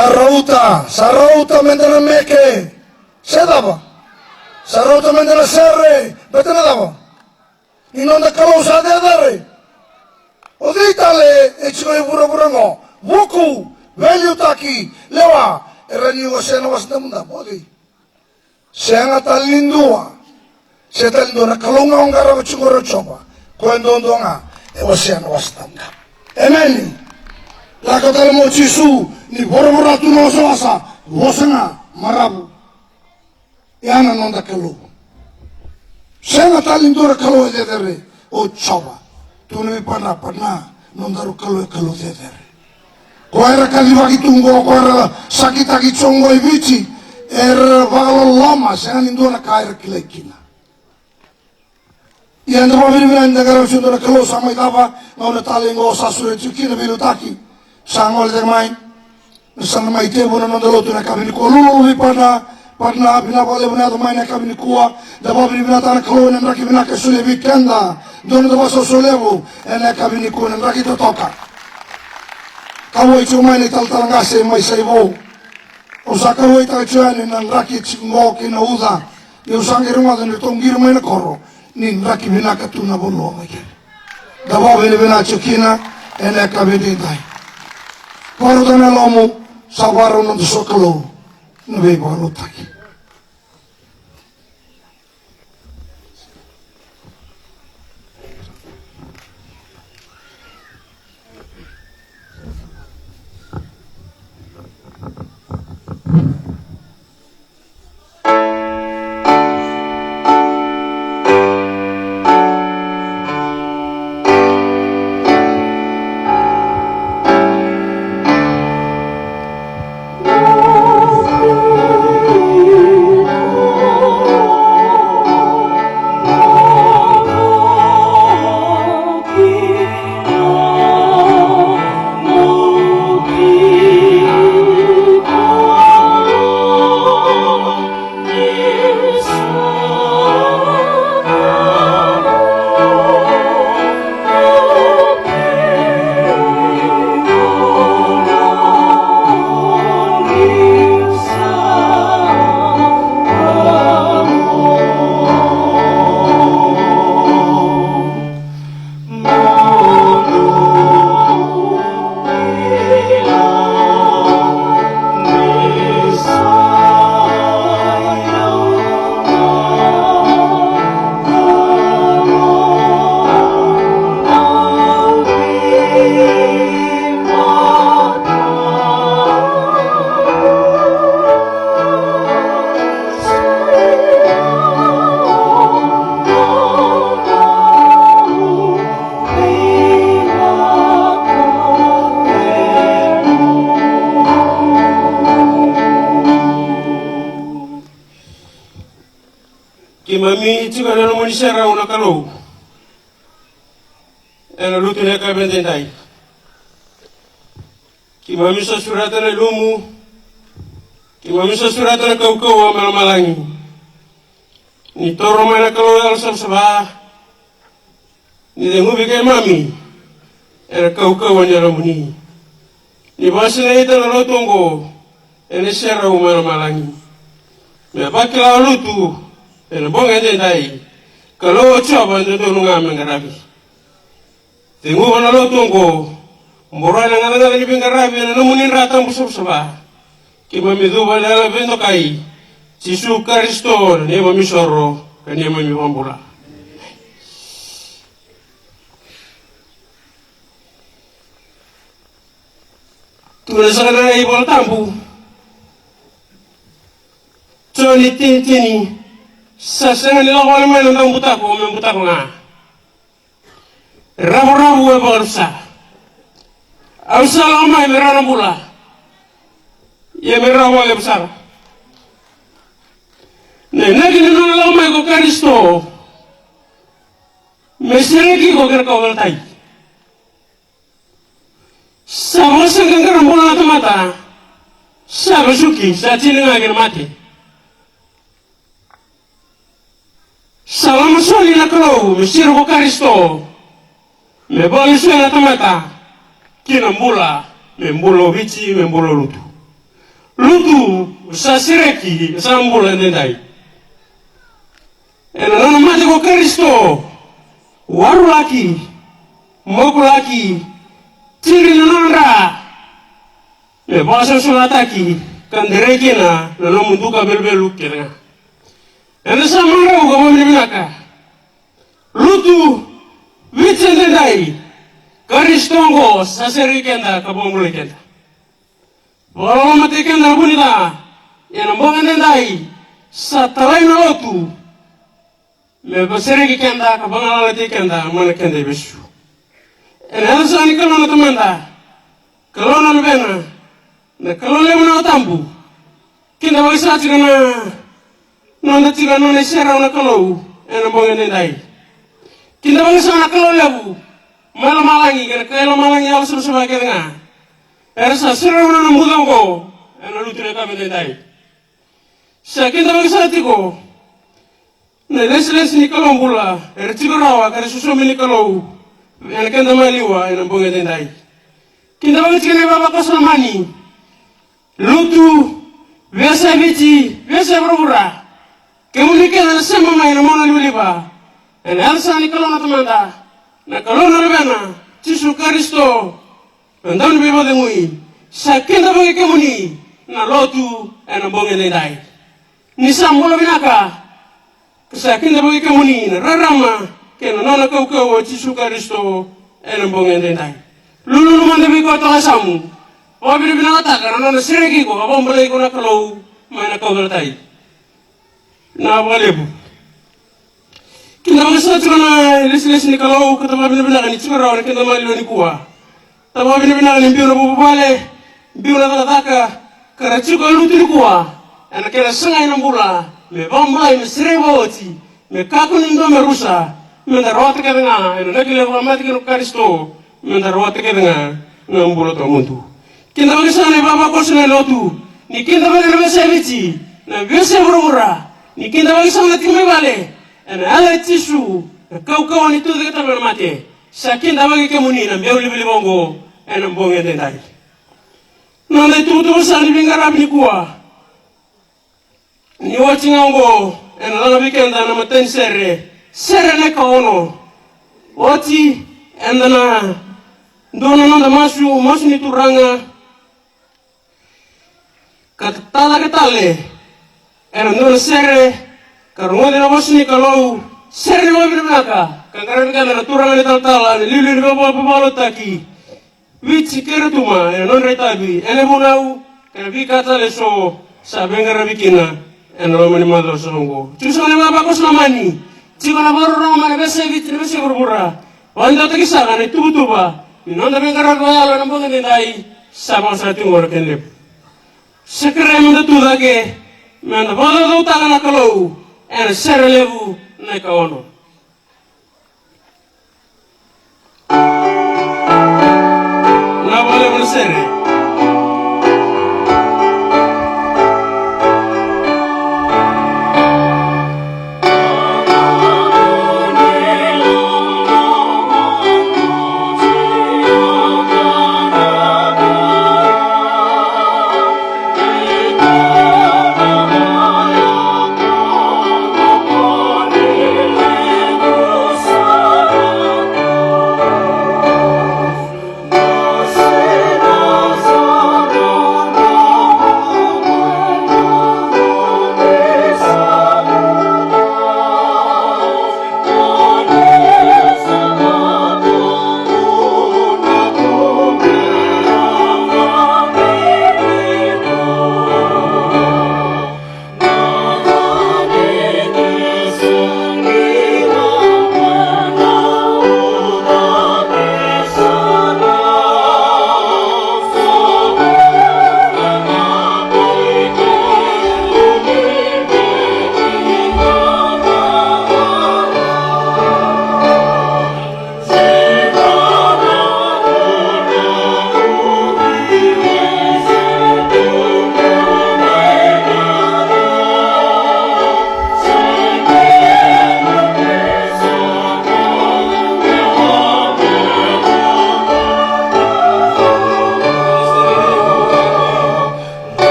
Sa rauta, sa rauta meda na meke. Se cava? Sa rauta meda na sere, baleta na cava? Ni noda Kalou sa cecere. O cei tale e tiko e vuravura qo? Vuku, veiliutaki, lewa, e rawa ni wasea na Wasa Damudamu? O cei? Sega tale ni dua. Sega tale ni dua. Na Kalou ga o qarava tiko o Jiova. Koya duadua ga e wasea na Wasa Damudamu. Emeni. Lako tale mai o Jisu, ni voravora tu na wasawasa, vosa ga, maravu. Ya na noda Kalou. Sega tale ni dua na kalou e cecere, o Jiova. Tu na veipadra, padra, nodaru Kalou e Kalou cecere. Ko era kacivaki tu qo, ko era sakitaki tu qo i Viti, era vakaloloma, sega ni dua na ka era kilai kina. Ia da vakavinavinaka ni da qaravi tu e dua na Kalou sa mai cava, gauna tale qo sa sureti tu kina veiliutaki. Sa gole cake mai. Sa na mai tekivu na noda lotu ena yakavi nikua. Lululu vei partner, partner, vinaka vakalevu na yaco mai ena yakavi nikua. Da vakavinavinakataka na Kalou ena draki vinaka e solia vei keda. Dua na noda vakasoso levu ena yakavi nikua, na draki totoka. Kauwai tiko mai na italatala qase mai Saivou. Au sa kauwaitaka tiko yani na draki e tiko qo kei na uca. Ia au sa qai rogoca ni ratou qiri mai na koro ni draki vinaka tu na vanua mai keri. Da vakavinavinaka tiko kina ena yakavi edaidai. Vakarauta na yalomu, sa vakarau na noda sokalou na veivakarautaki. Keimami tiko ena nomuni serau na Kalou. Ena lotu ni yakavi edaidai. Keimami sa sureta na ilumu. Keimami sa sureta na kaukauwa mai lomalagi. Ni toro mai na Kalou yalosavasava. Ni ceguvi keimami ena kaukauwa ni yalomuni. Ni vakasinaita na lotu oqo ena serau mai lomalagi. Me vakila o lotu ena bogi edaidai. Kalou o Jiova e dodonu ga me qaravi. Ceguva na lotu oqo, boroya na gacagaca ni veiqaravi ena nomuni dra tabu savasava. Keimami cuva ena yaca veidokai Jisu Karisito na neimami soro ka neimami vakabula. Tukuna saka na iVola Tabu, Joni tini tini, sa sega ni lako wale mai na daubutako me butako ga. Ravuravu e vakarusa. Au sa lako mai me rawa na bula. Ia me rawa vakalevu sara. Na inaki ni nona lako mai ko Karisito me sereki iko kei na kauveilatai. Sa vakasaqaqara bula na tamata. Sa vesuki, sa tini ga kei na mate. Sa lama soli na Kalou me siro ko Karisito me vakalesui na tamata ki na bula, me bula o Viti, me bula o lotu. Lutu, sa sereki, sa bula edaidai. Ena nona mate ko Karisito, warulaki, mokulaki, tiri na nona dra, me vakasavasavataki ka dereki kina na nomu duka veluvelu kece ga. Eda sa marau ka vakavinavinaka. Lutu, Viti edaidai, Karisito oqo sa sereki keda ka vakabulai keda. Vakalolomataki keda na vu ni ca, ia na bogi edaidai sa talai na lotu me vasereki keda ka vagalalataki keda mai na keda ivesu. Ena yaca saka ni Kalou na Tamada, Kalou na Luvena, na Kalou levu na Yalo Tabu. Kidavaki saka tiko na noda tiko ena nona iserau na Kalou ena bogi edaidai. Kidavaki saka na Kalou levu mai lomalagi kei na kai lomalagi yalosavasava kece ga. Era sa serau na nona buca oqo ena lotu ni yakavi edaidai. Sa kidavaki saka tiko na ilesilesi ni Kalou bula, era tiko rawa ka ra sosomi ni Kalou ena keda maliwa ena bogi edaidai. Kidavaki tiko na ivavakoso lomani, lutu, veiyasai Viti, veiyasai vuravura. Kemuni kece na sema mai na mona livaliva, ena yaca saka ni Kalou na Tamada, na Kalou na Luvena, Jisu Karisito, na Dauniveivakacegui, sa kidavaki kemuni na lotu ena bogi edaidai. Ni sa bula vinaka, ka sa kidavaki kemuni na rarama kei na nona kaukauwa o Jisu Karisito ena bogi edaidai. Lululu mada vei koya toka yasamu, vakavinavinakataka na nona sereki iko ka vakabulai iko na Kalou mai na kauveilatai. Na vakalevu. Kidavaki saka tiko na ilesilesi ni Kalou ka da vakavinavinaka ni tiko rawa na keda maliwa nikua. Da vakavinavinaka ni biu na vuvale, biu na cakacaka, ka ra tiko e lutu nikua ena kena sagai na bula me vakabulai, me sereki vakaoti, me kakua ni dua me rusa, me da rawata kece ga ena inaki levu ka mate kina o Karisito, me da rawata kece ga na bula tawamudu. Kidavaki saka na ivavakoso ni lotu, ni kidavaki na veiyasai Viti, na veiyasai vuravura, ni kidavaki saka na tiko mai vale ena yaca i Jisu, na kaukauwa ni tucake tale mai na mate. Sa kidavaki kemuni na biau livaliva oqo ena bogi edaidai. Noda ituvatuva saka ni veiqaravi nikua. Ni oti ga oqo ena laga vei keda na matai ni sere, sere na ikaono. Oti eda na dua na noda masu, masu ni Turaga, ka tacake tale ena dua na sere ka rogoci na vosa ni Kalou, sere ni vakavinavinaka, ka qaravi keda na turaga ni talatala, na iliuliu ni vakavakalotutaki, Viti kei Rotuma, ena nodra itavi ena vunau kei na veika tale eso sa veiqaravi kina ena loma ni macawa sa oqo. Tiko saka na ivavakoso lomani, tiko na vakarorogo mai na veiyasai Viti, na veiyasai vuravura. Vakadewataki saka na ituvatuva ni noda veiqaravi vakayalo ena bogi edaidai, sa vakasaka tiko oqo na kena levu. Sa kerei meda tucake, meda vakacaucautaka na Kalou ena sere levu na ikaono. Na vakalevu na sere.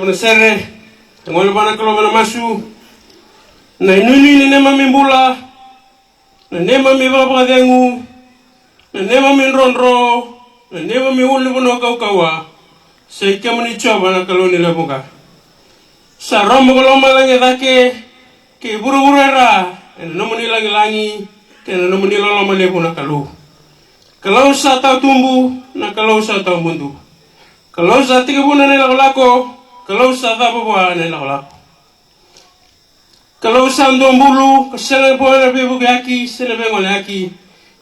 Na sere, e gole vua na Kalou ena masu. Na inuinui ni neimami bula, na neimami vakavakacegu, na neimami drodro, na neimami ulunivanua kaukauwa, sa i kemuni Jiova na Kalou ni lewe vuqa. Sa rogo ko lomalagi e cake, kei vuravura e ra, ena nomuni lagilagi kei na nomuni loloma levu na Kalou. Kalou sa tawa tubu, na Kalou sa tawa mudu. Kalou sa tekivuna na ilakolako, Kalou sa cava vua na ilakolako. Kalou sa dua bulu, ka sega vua na veivukiyaki se na veigoleyaki.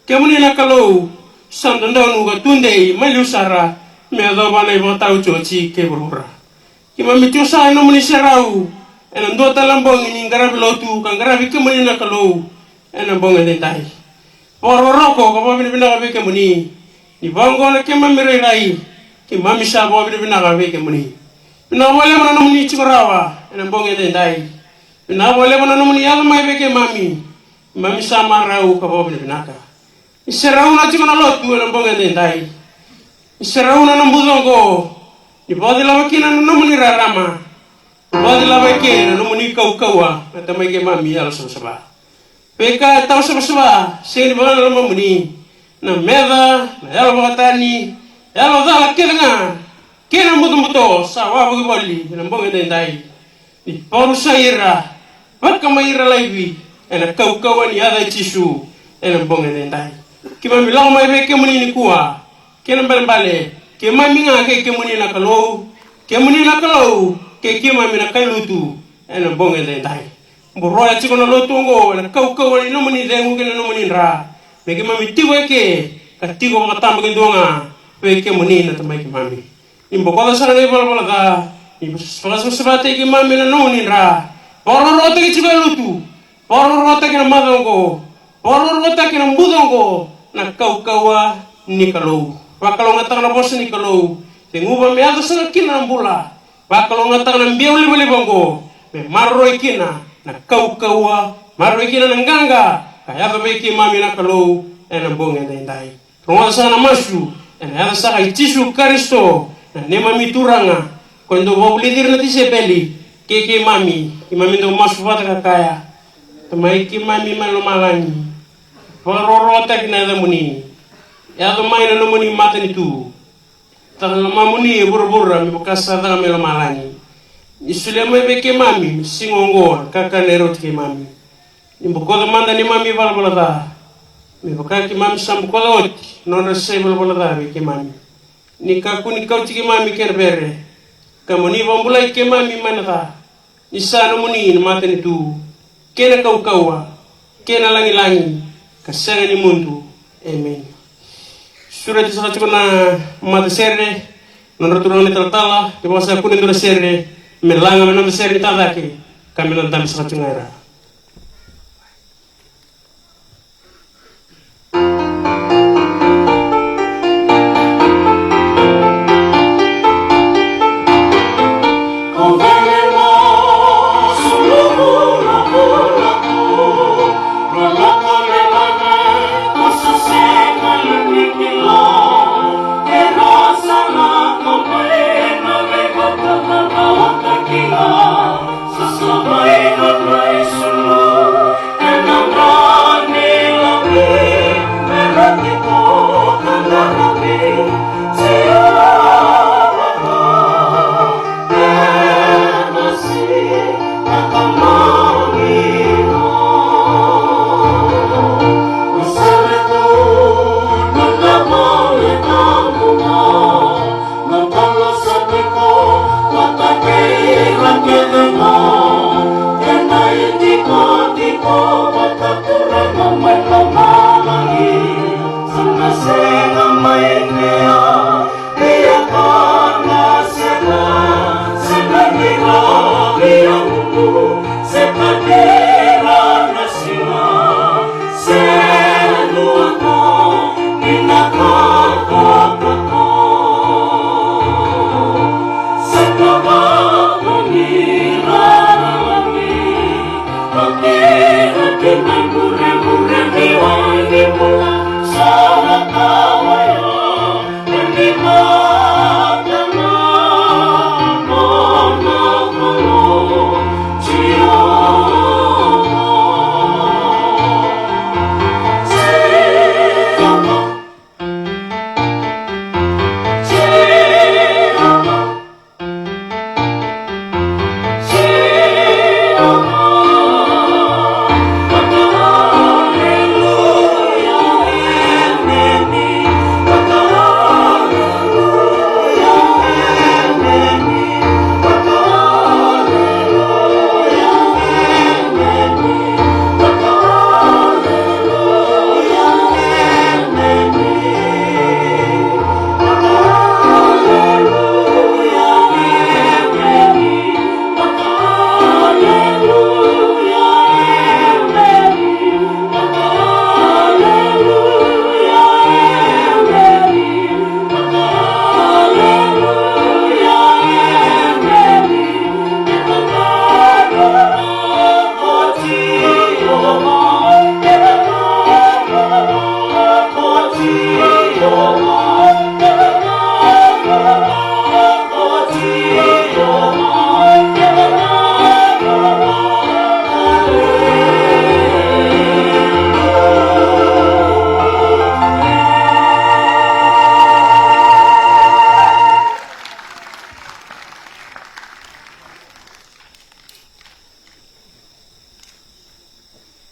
Kemuni na Kalou sa dodonu ka tudei mai liu sara, me yacova na ivakataotioti kei vuravura. Keimami tiko saka ena nomuni serau ena dua tale na bogi ni qaravi lotu ka qaravi kemuni na Kalou ena bogi edaidai. Vakarokoroko ka vakavinavinaka vei kemuni. Ni vaqo na keimami rairai, keimami sa vakavinavinaka vei kemuni. Vinaka vakalevu na nomuni tiko rawa ena bogi edaidai. Vinaka vakalevu na nomuni yaco mai vei keimami. Keimami sa marau ka vakavinavinaka. Ni serau na tiko na lotu ena bogi edaidai. Ni serau na nomu buco oqo. Ni vakacilava kina na nomuni rarama. Ni vakacilava eke na nomuni kaukauwa na Tamai keimami yalosavasava. Veika e tawa savasava sega ni vaka na lomamuni. Na meca, na yalo vakatani, yalo cala kece ga, kei na butobuto sa wavoki voli ena bogi edaidai. Ni vakarusai ira, vakamai ira laivi ena kaukauwa ni yaca i Jisu ena bogi edaidai. Keimami lako mai vei kemuni nikua, kei na balebale, keimami ga kei kemuni na Kalou, kemuni na Kalou kei keimami na kai lotu ena bogi edaidai. Boroya tiko na lotu oqo ena kaukauwa ni nomuni cegu kei na nomuni dra, me keimami tiko eke ka tiko vakatabakidua ga vei kemuni na Tamai keimami. Ni bokoca sara na ivalavala ca, ni vakasavasavataki keimami ena nomuni dra. Vakarokorokotaki tiko e lotu, vakarokorokotaki na macawa oqo, vakarokorokotaki na buca oqo, na kaukauwa ni Kalou. Vakalougatataka na vosa ni Kalou, ceguva me yaco sara kina na bula. Vakalougatataka na biau livaliva oqo, me maroroi kina na kaukauwa, maroroi kina na qaqa ka yaco vei keimami na Kalou ena bogi edaidai. Rogoca saka na masu ena yaca saka i Jisu Karisito na neimami Turaga, ko e dau vakavulici ira na tisaipeli kei keimami. Keimami dau masu vata ka kaya: Tamai keimami mai lomalagi, vakarokorokotaki na yacamuni. Yaco mai na nomuni matanitu. Caka na lomamuni e vuravura me vaka sa caka mai lomalagi. Ni solia mai vei keimami na siga oqo na kakana e rauti keimami. Ni bokoca mada neimami ivalavala ca, me vaka keimami sa bokoca oti na nodra sa ivalavala ca vei keimami. Ni kakua ni kauti keimami ki na vere, ka mo ni vakabulai keimami mai na ca. Ni sa nomuni na matanitu, kei na kaukauwa, kei na lagilagi, ka sega ni mudu. Emeni. Sureti saka tiko na matasere, nodra turaga na italatala, kevaka sa kune dua na sere, me laga mai na matasere ni tacake, ka me na dabe saka tiko ga e ra.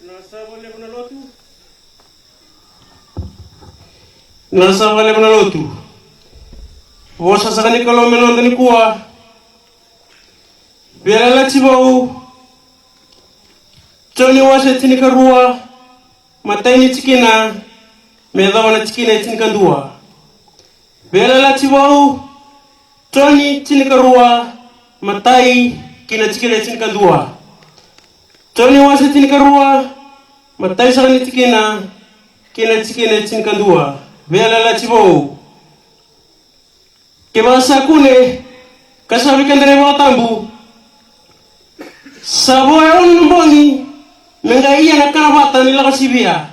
Na sava levu na lotu. Na sava levu na lotu. Vosa saka ni Kalou me noda nikua. Veiyalayalati Vou, Joni wase tinikarua, matai ni tikina me yacova na tikina e tinikadua. Veiyalayalati Vou, Joni tinikarua, matai ki na tikina e tinikadua. Joni wase tinikarua, matai saka ni tikina ki na tikina e tinikadua. Veiyalayalati Vou. Kevaka sa kune, ka sa vei keda na iVola Tabu, sa vo e ono na bogi me qai ia na kana vata ni lako sivia.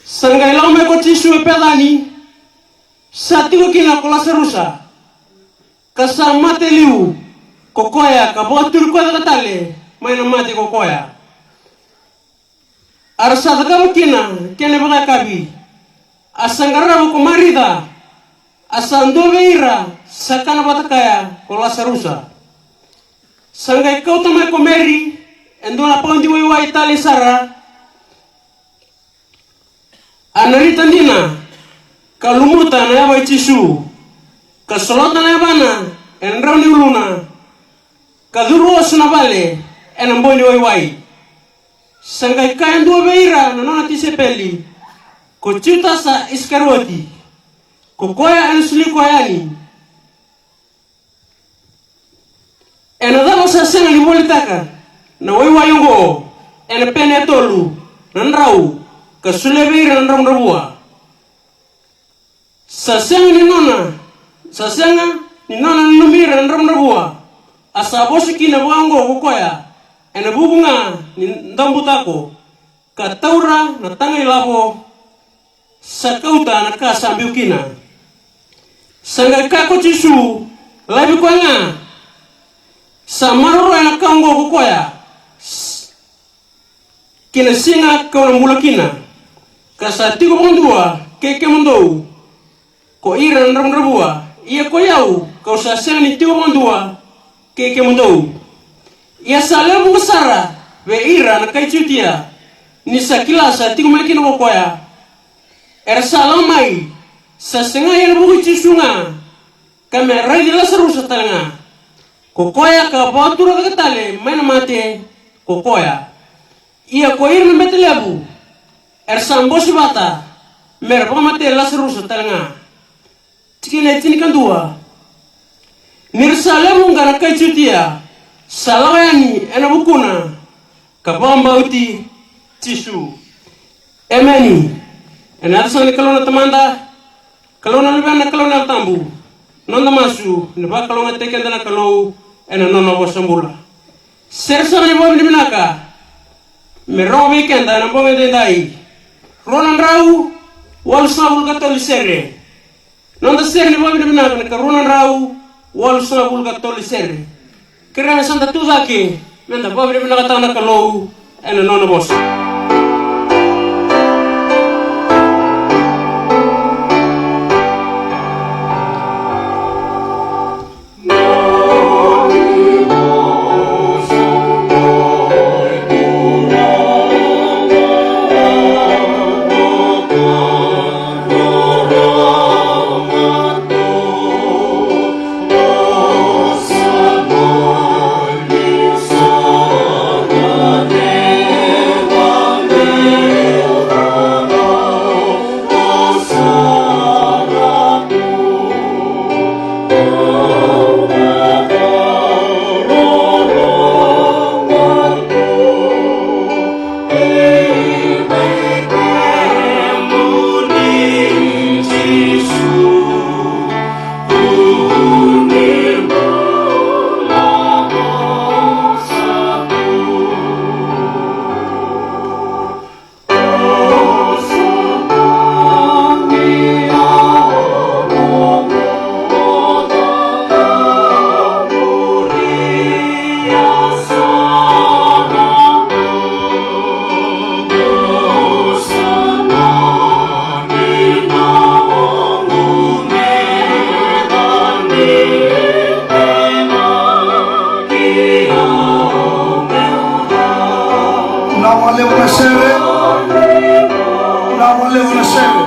Sa qai lako mai ko Jisu e Pecani, sa tiko kina ko Lasarusa, ka sa mate liu ko koya, ka vakaturi koya cake tale mai na mate ko koya. A ra sa cakava kina kena vakayakavi, a sa qarava ko Marica, a sa dua vei ira sa kana vata kaya ko Lasarusa. Sa qai kauta mai ko Meri e dua na paudi waiwai talei sara, a narita dina, ka lumuta na yava i Jisu, ka solota na yavana ena drau ni uluna, ka curu oso na vale ena boni waiwai. Sa qai kaya e dua vei ira na nona tisaipeli, ko Jutasa Isikarioti, ko koya ena soli koya yani, ena cava sa sega ni volitaka na waiwai oqo ena pene e tolu na drau, ka solia vei ira na dravudravua? Sa sega ni nona, sa sega ni nona nanumi ira na dravudravua, a sa vosa kina vakaoqo ko koya ena vuku ga ni daubutako, ka taura na taga ilavo, sa kauta na ka sa biu kina. Sa qai kaya ko Jisu, laivi koya ga, sa maroroya na ka oqo ko koya, ki na siga kau na bula kina. Ka sa tiko vakadua kei kemudou ko ira na dravudravua, ia ko i au kau sa sega ni tiko vakadua kei kemudou. Ia sa lewe vuqa sara vei ira na kai Jutia ni sa kila sa tiko mai kina ko koya. Era sa lako mai, sa segai ena vuku i Jisu ga, ka me raici Lasarusa tale ga, ko koya ka vakatura cake tale mai na mate ko koya. Ia ko ira na bete levu era sa bose vata me ra vakamatei Lasarusa tale ga. Tikina e tinikadua. Ni ra sa lewe vuqa na kai Jutia sa lako yani ena vukuna ka vakabauti Jisu. Emeni. Ena yaca sara ni Kalou na Tamada, Kalou na Luvena, Kalou na Yalo Tabu. Noda masu, ni vakalougatataki keda na Kalou ena nona vosa bula. Sere sara ni vakavinavinaka me rogo vei keda ena bogi edaidai. Rua na drau walusagavulu ka tolu sere. Noda sere ni vakavinavinaka na ka rua na drau walusagavulu ka tolu sere. Kerea me sa da tu cake me da vakavinavinakataka na Kalou ena nona vosa. Sere. Vinaka vakalevu na sere.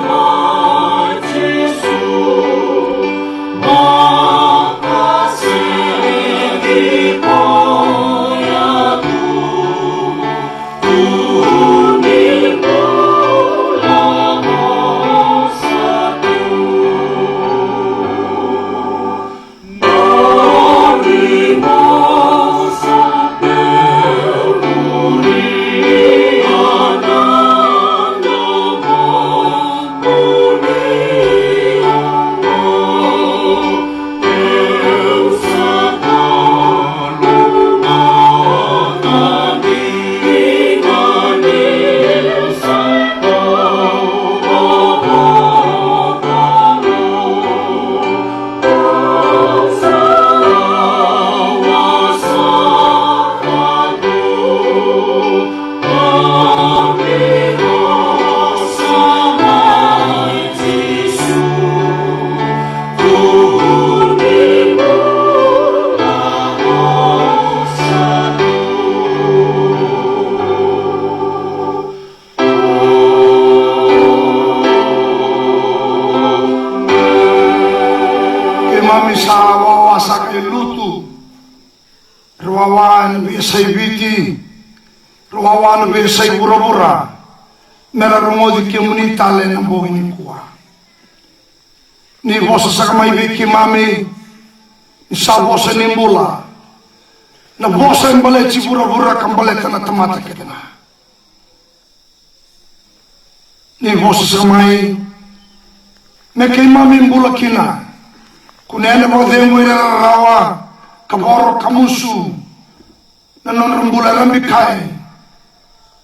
Keimami sa wawa saka e lotu. Ra wawa ena veiyasai Viti, ra wawa ena veiyasai vuravura, me ra rogoci kemuni tale ena bogi nikua. Ni vosa saka mai vei keimami, ni sa vosa ni bula, na vosa e baleti vuravura ka baleta na tamata kece ga. Ni vosa saka mai me keimami bula kina. Kunea na vakacegu ira era rawa ka voro ka musu na nodra bula era bikai.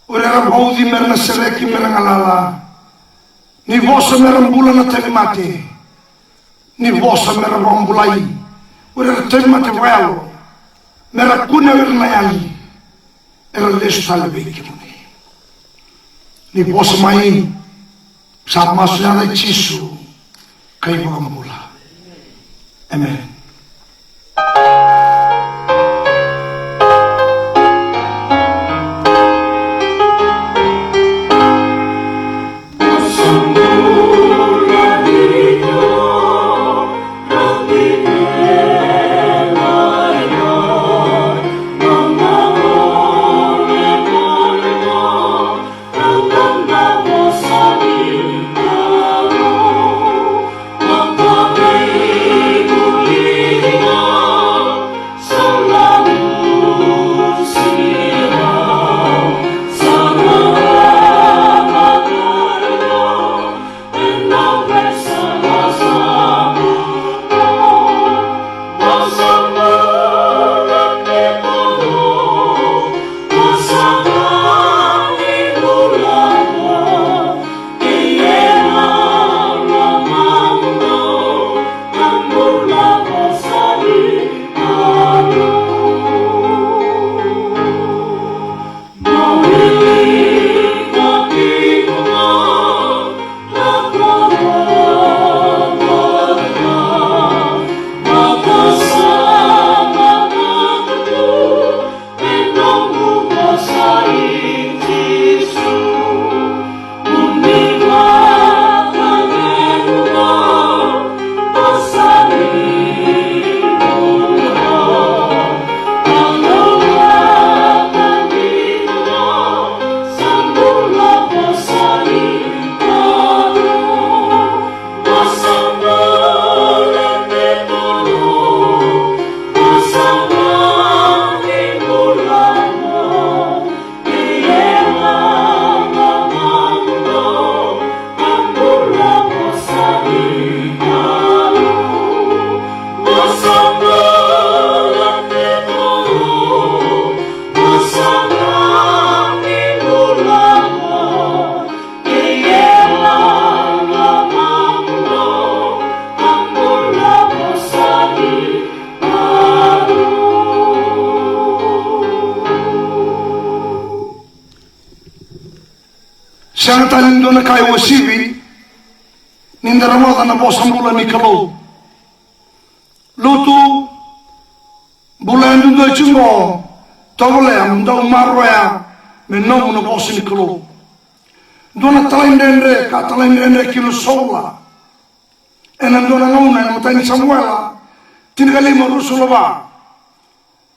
O ira era vauci me ra na sereki, me ra galala. Ni vosa me ra bula na tauvimate. Ni vosa me ra vakabulai o ira era tauvimate vakayalo, me ra kune o ira na yali, era lesu tale vei kemuni. Ni vosa mai, sa masu ena yaca i Jisu, ka iVakabula. Emeni. Sega tale ni dua na ka e uasivi ni da rogoca na vosa bula ni Kalou. Lotu, bula yadudua tiko qo, tovolea mo dau maroroya Me nomu na vosa ni Kalou. Dua na talaidredre ka talaidredre kina o Saula. Ena dua na gauna ena imatai ni Samuela tinikalima ruasagavulu ka va.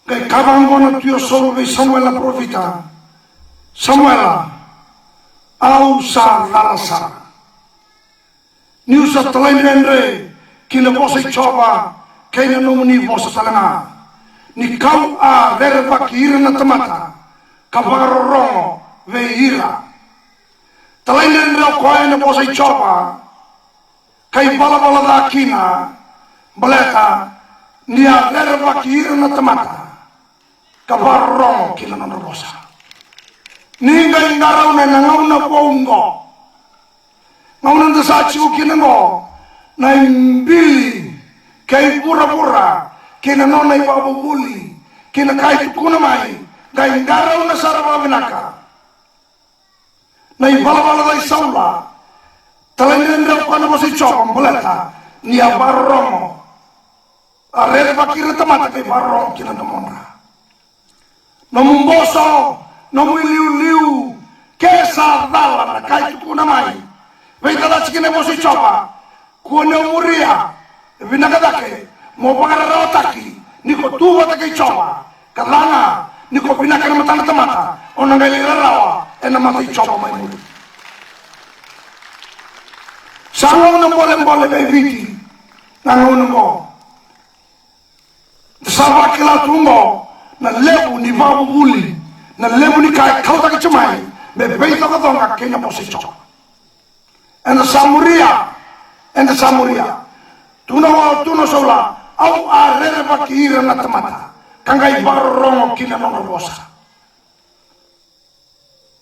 Qai kaya vaqo na tui o Saula vei Samuela na parofita: Samuela, au sa cala sara. Niu sa talaidredre ki na vosa i Jiova kei na nomuni vosa tale ga, ni kau a rerevaki ira na tamata ka vakarorogo vei ira. Talaidredre o koya ena vosa i Jiova, ka ivalavala ca kina, baleta ni a rerevaki ira na tamata ka vakarorogo ki na nodra vosa. Ni qai qarauna ena gauna vou oqo, gauna da sa tiko kina oqo, na ibili kei vuravura kei na nona ivakavuvuli kei na ka e tukuna mai, qai qarauna sara vakavinaka. Na ivalavala ca i Saula, talaidredre o koya na vosa i Jiova, baleta ni a vakarorogo, a rerevaki ira na tamata kei vakarorogo ki na domodra. Nomu boso, nomu iliuliu, ke sa cala na ka e tukuna mai, veicalati ki na vosa i Jiova. Kua ni o muria, e vinaka cake mo vakararawataki ni ko tu vata kei Jiova, ka ca ga ni ko vinaka ena mata na tamata, o na qai lai rarawa ena mata i Jiova mai muri. Sa gauna bolebole vei Viti na gauna oqo. Da sa vakila tu oqo na levu ni vakavuvuli, na levu ni ka e kautaki tu mai me veicokocoko kei na vosa i Jiova. Eda sa muria, eda sa muria. Tukuna o, tukuna o Saula, au a rerevaki ira na tamata ka qai vakarorogo ki na nona vosa.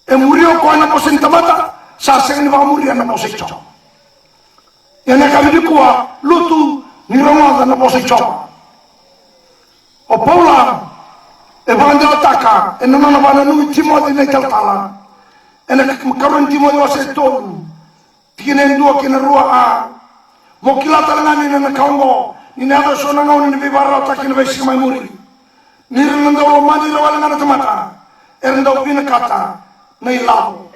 E muria o koya na vosa ni tamata, sa sega ni vakamuria na vosa i Jiova. Ia na yakavi nikua, lutu ni rogoca na vosa i Jiova. O Paula e vakadewataka ena nona vakananumi Timoci na italatala ena ikarua ni Timoci wase tolu, tikina e dua kei na rua a. Mo kila tale ga ni na ka oqo, ni na yaco eso na gauna ni veivakararawataki ena veisiga mai muri. Ni ra na dau lomani ira wale ga na tamata, era dau vinakata na ilavo.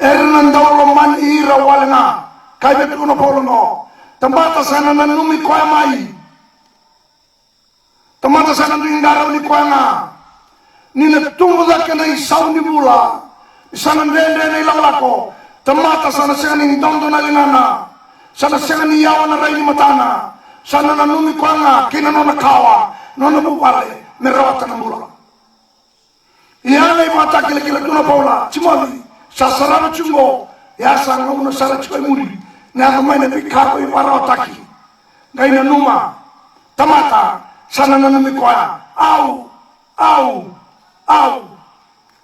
Era na dau lomani ira wale ga. Kaya vei, tukuna o Paula oqo, tamata sa na nanumi koya mai. Tamata sa na dui qarauni koya ga. Ni na tubu cake na isau ni vula, ni sa na dredre na ilakolako, tamata sa na sega ni dodo na ligana, sa na sega ni yawa na rai ni matana, sa na nanumi koya ga kei na nona kawa, nona vuvale, me rawata na bula. Ia na ivakatakilakila, tukuna o Paula, Timoci, sa sarava tiko oqo, ia sa gauna sara tiko e muri, na yaco mai na veika ko ivakararawataki. Qai nanuma, tamata sa na nanumi koya, au, au, au.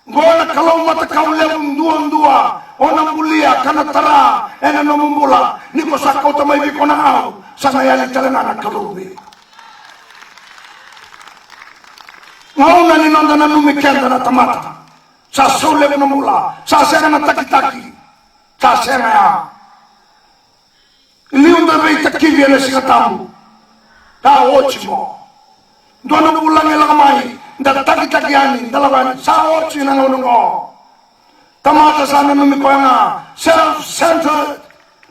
Qo na Kalou matakau levu duadua o na bulia ka na tara ena nomu bula. Ni ko sa kauta mai vei koya na au, sa na yali tale ga na Kalou vei iko. Gauna ni noda nanumi keda na tamata, sa sau levu na bula, sa sega na takitaki, sa sega ya. Liu da veitakivi ena Siga Tabu. Sa oti qo. Dua na vulagi e lako mai, da takitaki yani, da lako yani, sa oti na gauna qo. Tamata sa nanumi koya ga, self-centered.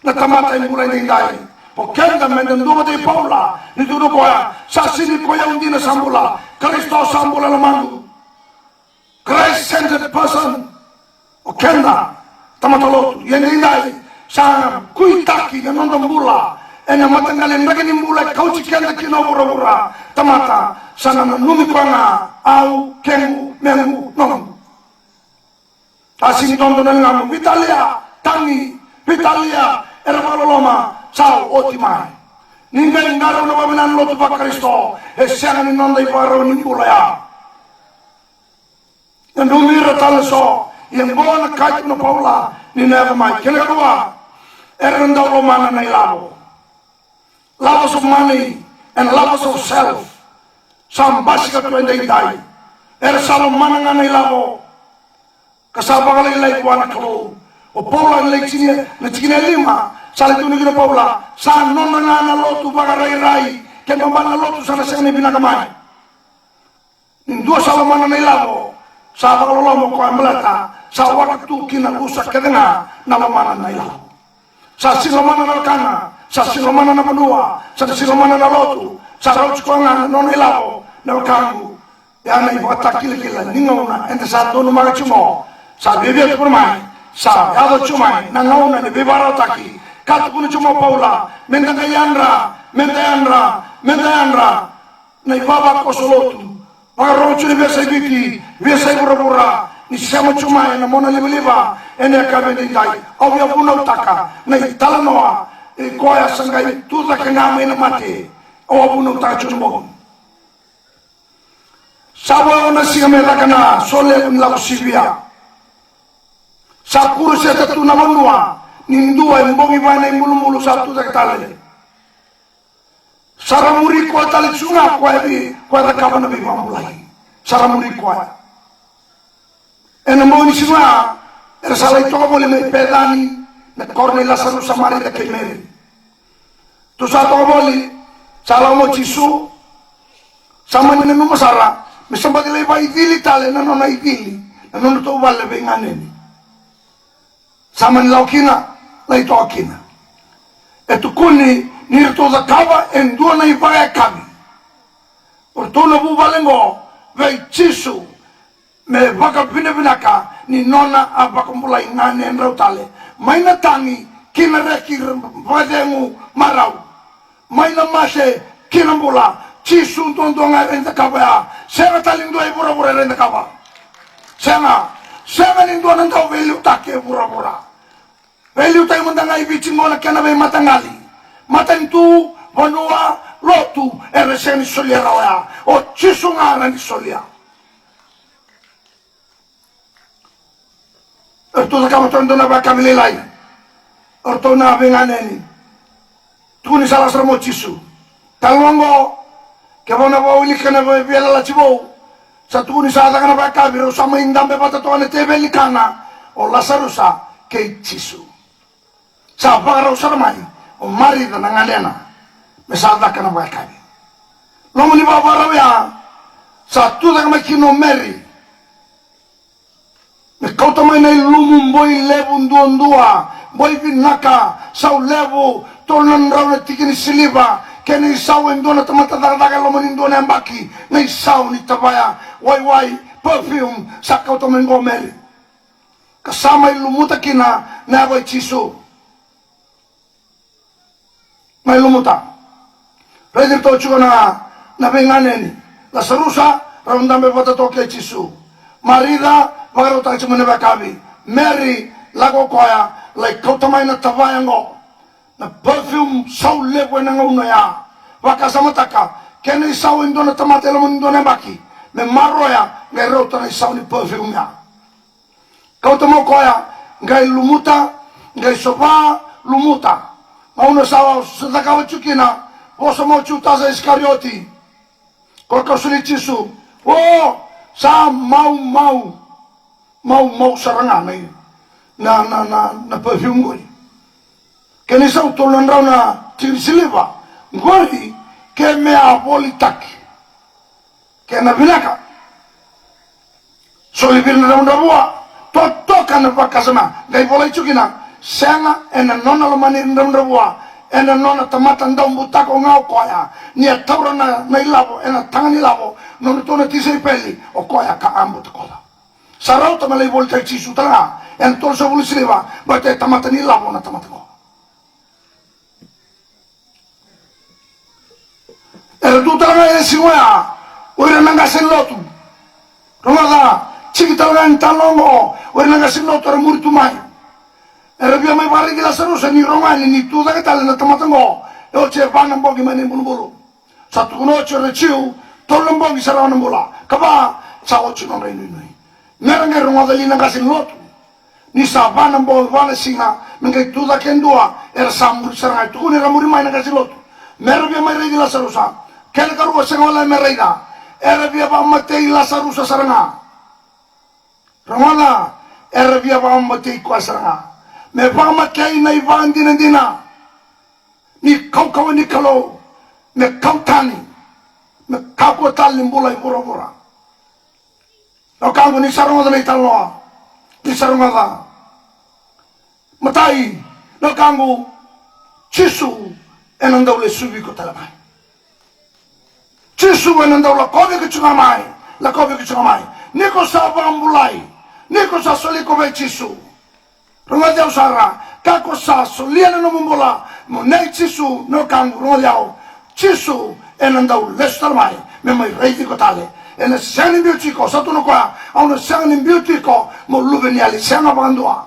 Na tamata e bula edaidai. O keda meda duavata kei Paula, ni tukuna o koya, sa sega ni ko yau dina sa bula, Karisito sa bula e lomaqu. Christ-centered person. O keda, tamata lotu, ia edaidai sa kuitaki na noda bula ena mataqali draki ni bula e kauti keda kina o vuravura. Tamata sa na nanumi koya ga, au, kequ, mequ, noqu. Sa sega ni dodo na ligamu. Veitalia, tagi, veitalia, era vakaloloma, sa oti mai. Ni qai qarauna vakavinaka na lotu vaKarisito, e sega ni noda ivakarau ni bula ya. E nanumi ira tale eso, ia qo na ka e tukuna o Paula ni na yaco mai. Kena ikarua, era na dau lomana na ilavo. Lovers of money and lovers of self. Sa basika tu edaidai. Era sa lomana ga na ilavo, ka sa vakalailai vua na Kalou. O Paula na lai tini, na tikina e lima, sa lai tukuna kina o Paula, sa nona ga na lotu vakarairai, kena ibalebale na lotu sa na sega ni vinaka mai. Ni dua sa lomana na ilavo, sa vakaloloma o koya baleta sa waka tu ki na rusa kece ga na lomana na ilavo. Sa sega ni lomana na wekana, sa sega ni lomana na vanua, sa sega ni lomana na lotu, sa rauti koya ga na nona ilavo. Na wekaqu, ya na ivakatakilakila ni gauna eda sa donumaka tiko qo. Sa viavia tiko mai, sa yaco tiko mai na gauna ni veivakararawataki. Ka tukuna tiko mai o Paula, meda qai yadra, meda yadra, meda yadra na ivavakoso lotu. Vakarorogo tiko ni veiyasai Viti, veiyasai vuravura, ni sema tiko mai ena mona livaliva ena yakavi edaidai. Au via vunautaka na italanoa i koya sa qai tucake ga mai na mate. Au a vunautaka tiko na bogi. Sa vo na siga me caka na solevu ni Lako Sivia. Sa kuruseta tu na vanua ni dua e bogi vaya na ibulubulu sa tucake tale. Sa ra muri koya tale tiko ga koya e vei, koya e cakava na veivakabulai. Sa ra muri koya. Ena bogi ni siga ya, era sa lai toka voli mai Pecani, na koro nei Lasarusa, Marica kei Meri. Tu sa toka voli, sa lako mai o Jisu, sa mani nanuma sara me sa baci lai vakaicili tale na nona icili, na nodratou vale veiganeni. Sa mani lako kina, lai toka kina. E tukuni ni ratou cakava e dua na ivakayakavi o ratou na vuvale oqo vei Jisu, me vakavinavinaka ni nona a vakabulai ganedrau tale mai na tagi ki na reki vakacegu marau, mai na mate ki na bula. Jisu duadua ga e rawa ni cakava ya. Sega tale ni dua e vuravura e rawa ni cakava. Sega. Sega ni dua na dau veiliutaki e vuravura. Veiliutaki mada ga i Viti qo na kena veimataqali, matanitu, vanua, lotu, era sega ni solia rawa ya. O Jisu ga e rawa ni solia. Eratou cakava toka e dua na vakayakavi lailai. O ratou na veiganeni. Tukuni sa lako sara mai o Jisu. Talanoa oqo, kevaka o na vakawilika na veiyalayalati vou, sa tukuni sa caka na vakayakavi, rau sa mai dabe vata toka na teveli ni kana, o Lasarusa kei Jisu. Sa vakarau sara mai o Marica na ganena me sa caka na vakayakavi. Loma ni vakavakarau ya, sa tucake mai kina o Meri me kauta mai na ilumu boi levu duadua, boi vinaka, sau levu, tolu na drau na tiki ni siliva, kei na isau e dua na tamata cakacaka e loma ni dua na yabaki, na isau ni tavaya waiwai, perfume, sa kauta mai qo o Meri. Ka sa mai lumuta kina na yava i Jisu. Mai lumuta. Raici iratou tiko na, na veiganeni. Lasarusa, rau dabe vata toka kei Jisu. Marica, vakarautaka tiko mai na vakayakavi. Meri, lako o koya, lai kauta mai na tavaya oqo. Na perfume sau levu ena gauna ya. Vakasamataka, kena isau e dua na tamata e loma ni dua na yabaki. Me maroroya, qai rauta na isau ni perfume ya. Kauta mai o koya, qai lumuta, qai sova, lumuta. Gauna sa cakava tiko kina, vosa mai o Jutasa Isikarioti. Koya ka soli Jisu. O, sa maumau. Maumau sara ga na, na, na, na, na perfume qori. Kena isau tolu na drau na tiki ni siliva. Qori, ke me a volitaki. Kena vinaka. Soli vei ira na dravudravua, totoka na vakasama, qai volai tiko kina, sega ena nona lomani ira na dravudravua, ena nona tamata daubutako ga o koya, ni a taura na, na ilavo, ena taga ni lavo, nodratou na tisaipeli, o koya ka a butakoca. Sa rauta me lai volitaki Jisu tale ga, ena tolusagavulu siliva, baleta e tamata ni lavo na tamata qo. Era tu tale ga ena siga oya o ira na qase ni lotu. Rogoca, tiki tale ga ni talo oqo, o ira na qase ni lotu era muri tu mai. Era via mai vakaraici Lasarusa ni rogo yani ni tu cake tale na tamata oqo. E oti e va na bogi mai na ibulubulu. Sa tukuna oti o ira na Jiu, tolu na bogi sa rawa na bula. Ka va, sa oti nodra inuinui. Mera qai rogoca li na qase ni lotu. Ni sa va na bogi, va na siga, me qai tu cake e dua, era sa muri sara ga, e tukuni era muri mai na qase ni lotu. Mera via mai raici Lasarusa. Kena ikarua, sega wale me raica. Era via vakamatei Lasarusa sara ga. Rogoca, era via vakamatei koya sara ga. Me vakamatei na ivakadinadina ni kaukauwa ni Kalou, me kau tani, me kakua tale ni bula i vuravura. Na wekaqu, ni sa rogoca na italanoa, ni sa rogoca. Matai, na wekaqu, Jisu ena dau lesuvi iko tale mai. Jisu ena dau lakovi iko tiko ga mai, lakovi iko tiko ga mai. Ni ko sa vakabulai, ni ko sa soli iko vei Jisu. Rogoci au sara, ka ko sa solia na nomu bula mo nei Jisu, na wekaqu, rogoci au. Jisu ena dau lesu tale mai me mai raici iko tale. Ena sega ni biuti iko, sa tukuna o koya, au na sega ni biuti iko mo luve ni yali, sega vakadua.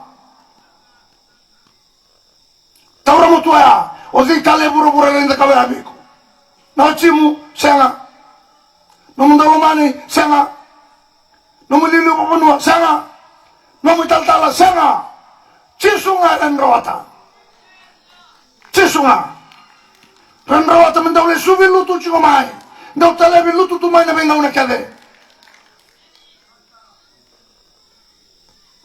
Taura mo tu oya, o cei tale e vuravura ena cakava ya vei iko? Na wajimu? Sega. Nomu daulomani? Sega. Nomu iliuliu vakavanua? Sega. Nomu italatala? Sega. Jisu ga ena rawata. Jisu ga. Ena rawata me dau lesuvi lutu tiko mai, dau talevi lutu tu mai na veigauna kece.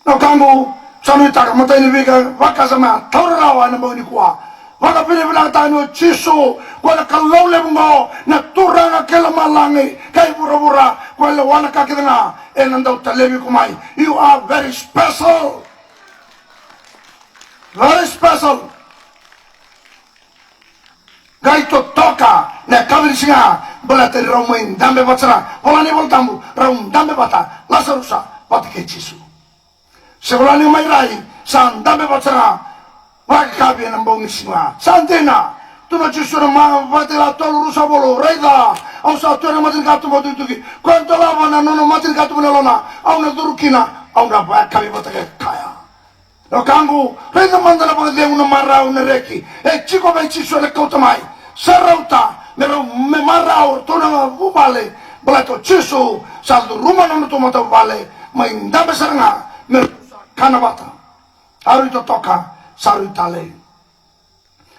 Na wekaqu, sa nuitaka, matai ni veika vakasama taura rawa ena bogi nikua. Vakavinavinakataka ni o Jisu, koya na Kalou levu oqo, na Turaga kei lomalagi kei vuravura, koya e lewa na ka kece ga, ena dau talevi iko mai. You are very special. Very special. Qai totoka na yakavi ni siga, baleta ni rau mai dabe vata sara. Vola na iVolatabu, rau dabe vata Lasarusa vata kei Jisu. Se vola ni mai rai, sa dabe vata sara. Vakayakavi ena bogi ni siga, sa dina. Tukuna o Jisu ena Mataio tolu, ruasagavulu, raica, au sa tu ena matanikatuba o tukituki. Koya e dolava na nona matanikatuba ena yalona, au na curu kina, au na vakayakavi vata kaya. Na wekaqu, raica mada na vakacegu na marau, na reki e tiko vei Jisu, ena kauta mai. Sa rauta me rau, me marau o ratou na vuvale, baleta o Jisu sa curuma na nodratou matavuvale, mai dabe sara ga me rau sa kana vata. A rui totoka, sa rui talei.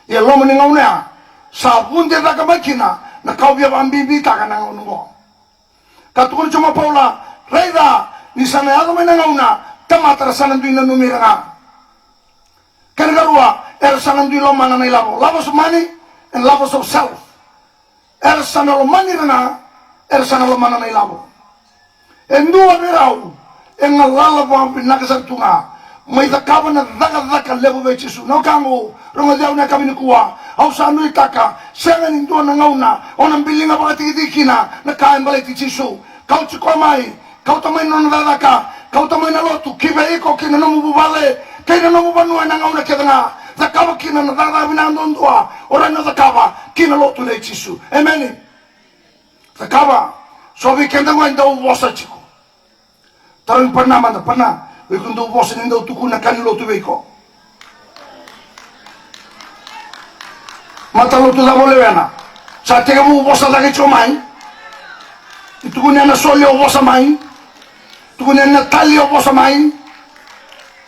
Ia loma ni gauna ya, sa vude cake mai kina na ka au via vakabibitaka na gauna oqo. Ka tukuna tiko mai o Paula, raica, ni sa na yaco mai na gauna, tamata era sa na dui nanumi ira ga. Kena karua, era sa na dui lomana na ilavo. Lovers of money and lovers of self. Era sa na lomani ira ga, era sa na lomana na ilavo. E dua vei rau e galala vakavinaka sara tu ga, mai cakava na cakacaka levu vei Jisu. Na wekaqu, rogoci au na yakavi nikua, au sa nuitaka, sega ni dua na gauna o na biliga vakatikitiki kina na ka e baleti Jisu. Kauti koya mai, kauta mai na nona cakacaka, kauta mai na lotu ki vei iko kei na nomu vuvale, kei na nomu vanua ena gauna kece ga. Cakava kina na cakacaka vinaka duadua o rawa ni cakava ki na lotu nei Jisu. Emeni. Cakava. So vei keda qo e dau vosa tiko. Tarogi pana mada, pana, o iko dau vosa ni dau tukuna na ka ni lotu vei iko? Matalotu cava o lewena? Sa tekivu vosa cake tiko mai. Ni tukuni na soli o vosa mai. Tukuni na tali o vosa mai.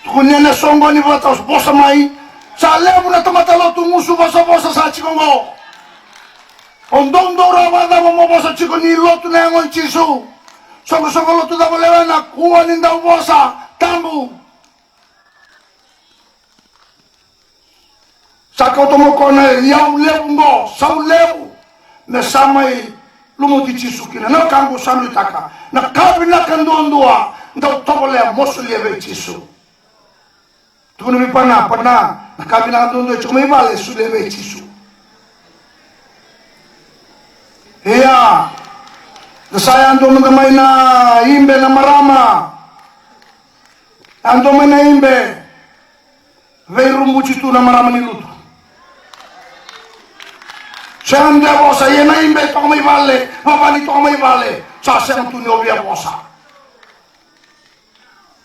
Tukuni na soqoni vata o vosa mai. Sa levu na tamata lotu gusu vosavosa sa tiko qo. O doudou rawa vakacava mo vosa tiko ni lotu na yago i Jisu? Soqosoqo lotu cava o lewena? Kua ni dau vosa tabu. Sa kauta mai o koya na iyau levu qo, sau levu, me sa mai lumuti Jisu kina. Na wekaqu, sa nuitaka, na ka vinaka duadua dau tovolea mo solia vei Jisu. Tukuna vei pana, pana, na ka vinaka duadua e tiko mai vale, solia vei Jisu. Ia, da sa yadua mada mai na ibe na marama. Yadua mai na ibe. Veirubuti tu na marama ni lutu. Sega ni dua e vosa, ia na ibe toka mai vale, vavani toka mai vale. Sa sega tu ni o via vosa.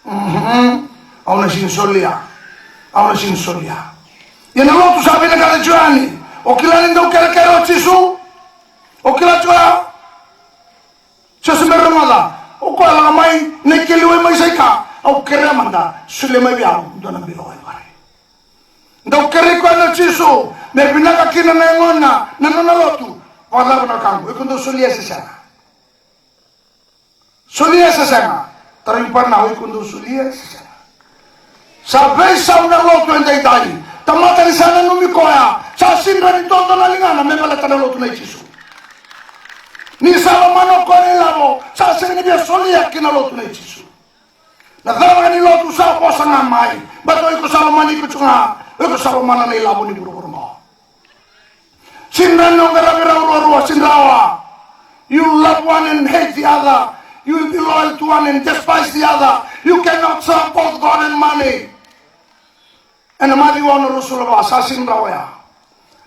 Mhm. Au na sega ni solia. Au na sega ni solia. Ia na lotu sa vinakata tiko yani. O kila ni dau kerekere o Jisu? O kila tiko ya? Jisu me rogoca. O koya lako mai na ikeli wai mai Saika. Au kerea mada, solia mai vei au dua na bilo wai qori. Dau kerei koya na Jisu me vinaka kina na yagona, na nona lotu. Vakacava na wekaqu, iko dau solia se sega? Solia se sega? Tarogi pana, o iko dau solia se sega? Sa veisau na lotu edaidai. Tamata ni sa nanumi koya, sa sega ni dodonu na ligana me baleta na lotu nei Jisu. Ni sa lomana o koya na ilavo, sa sega ni via solia ki na lotu nei Jisu. Na cakacaka ni lotu sa vosa ga mai, baleta o iko sa lomani iko tu ga, o iko sa lomana na ilavo ni vuravura oqo. Sega ni rawa ni o qaravi rau ruarua, sega ni rawa. You love one and hate the other. You will be loyal to one and despise the other. You cannot serve both God and money. Ena Maciu ono ruasagavulu ka va, sa sega ni rawa oya.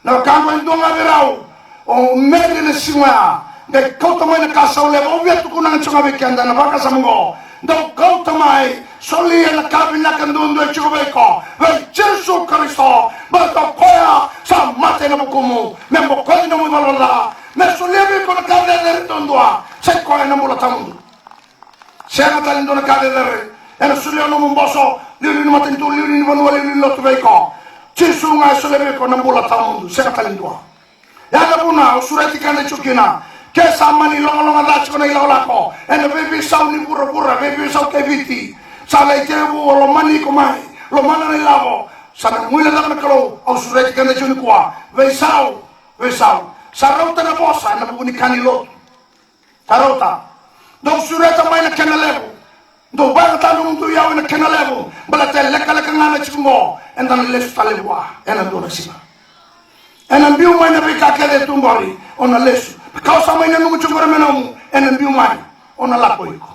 Na wekaqu, e dua ga vei rau o Meri ena siga oya, qai kauta mai na ka sau levu. Au via tukuna ga tiko ga vei keda na vakasama oqo. Dau kauta mai, solia na ka vinaka duadua e tiko vei iko vei Jisu Karisito, baleta o koya sa mate ena vukumu me bokoci nomu ivalavala ca, me solia vei iko na ka cecere duadua, sai koya na bula tawamudu. Sega tale ni dua na ka cecere ena solia nomu boso, liuliu ni matanitu, liuliu ni vanua, liuliu ni lotu vei iko. Jisu ga e solia vei iko na bula tawamudu, sega tale ni dua. Ya na vuna au sureti keda tiko kina. Ke sa mani logaloga ca tiko na ilakolako ena veiveisau ni vuravura, veiveisau kei Viti, sa lai tekivu o lomani iko mai, lomana na ilavo, sa na guilecava na Kalou. Au sureti keda tiko nikua, veisau, veisau. Sa rauta na vosa ena vuku ni ka ni lotu. Sa rauta. Dou sureta mai na kena levu. Dou vakayagataka nomudou iyau ena kena levu, baleta e lekaleka ga na tiko oqo, eda na lesu tale vua ena dua na siga. Ena biu mai na veika kece e tu oqori, o na lesu. Ka o sa mai nanuma tiko oqori me nomu, ena biu mai, o na lako iko.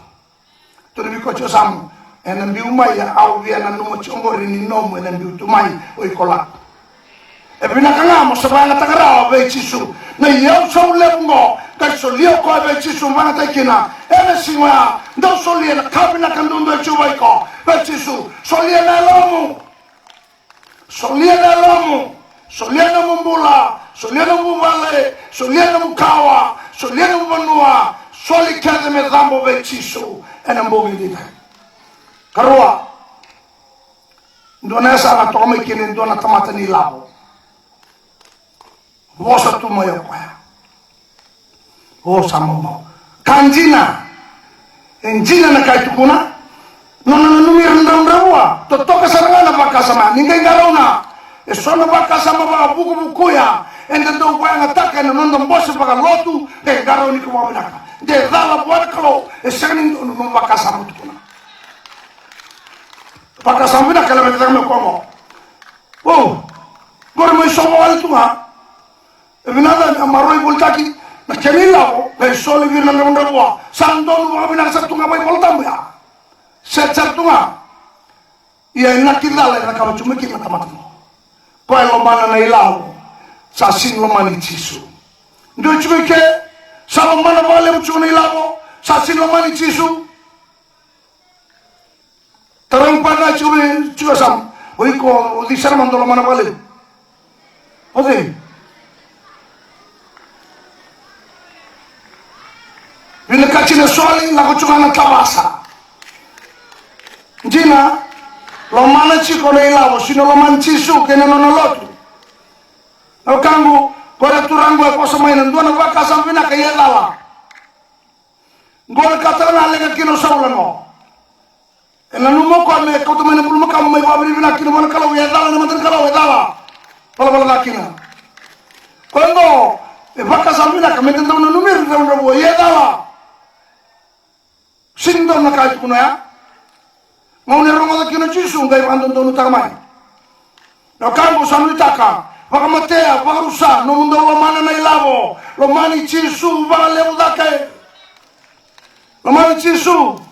Tukuna vei koya tiko yasamu, ena biu mai, ia au via nanuma tiko oqori ni nomu, ena biu tu mai, o iko lako. E vinaka ga mo sa vakayagataka rawa vei Jisu na iyau sau levu oqo, qai solia o koya vei Jisu, vakayagataki kina. Ena siga oya, dau solia na ka vinaka duadua e tiko vei iko vei Jisu. Solia na yalomu. Solia na yalomu. Solia nomu bula. Solia nomu vale. Solia nomu kawa. Solia nomu vanua. Soli kece me cabo vei Jisu ena bogi edaidai. Karua. Dua na yasana toka mai kina e dua na tamata ni lavo. Vosa tu mai o koya. O sa mamau. Ka dina. E dina na ka e tukuna. Nona nanumi ira na dravudravua. Totoka sara ga na vakasama. Ni qai qarauna eso na vakasama vakavukuvukuya eda dau vakayagataka ena noda bose vakalotu, qai qarauni iko vakavinaka. De cala vua na Kalou, e sega ni donu na vakasama tukuna. Vakasama vinaka e laveta cake mai o koya oqo. O, qori mai sova wale tu ga. E vinaka ni a maroroi volitaki na kena ilavo, qai soli vei ira na dravudravua. Sa donu vakavinaka sara tu ga mai Volatabu ya. Seti sara tu ga. Ia e na ki cala e cakava tu mai kina na tamata oqo. Koya e lomana na ilavo, sa sega ni lomani Jisu. Dua e tiko i ke, sa lomana vakalevu tiko na ilavo, sa sega ni lomani Jisu. Tarogi pa na tiko vei, tiko yasamu. O iko, o cei sara mada o lomana vakalevu? O cei? Vinakati na soli, lako tiko ga na tavasa. Dina, lomana tiko na ilavo, sega ni lomani Jisu kei na nona lotu. Na wekaqu, qori na turaga e vosa mai na dua na vakasama vinaka, ia e cala. Qo na ka tale ga e leqa kina o Saula qo. E nanuma o koya me kauta mai na bulumakau mai vakavinavinaka kina vua na Kalou, ia e cala na mata ni Kalou, e cala. Valavala ca kina. Koya qo, e vakasama vinaka me da dau nanumi ira na dravudravua, ia e cala. Sega ni donu na ka e tukuna oya. Gauna e rogoca kina o Jisu, qai vakadodonutaka mai. Na wekaqu, sa nuitaka, vakamatea, vakarusa nomudou lomana na ilavo. Lomani Jisu vakalevu cake. Lomani Jisu.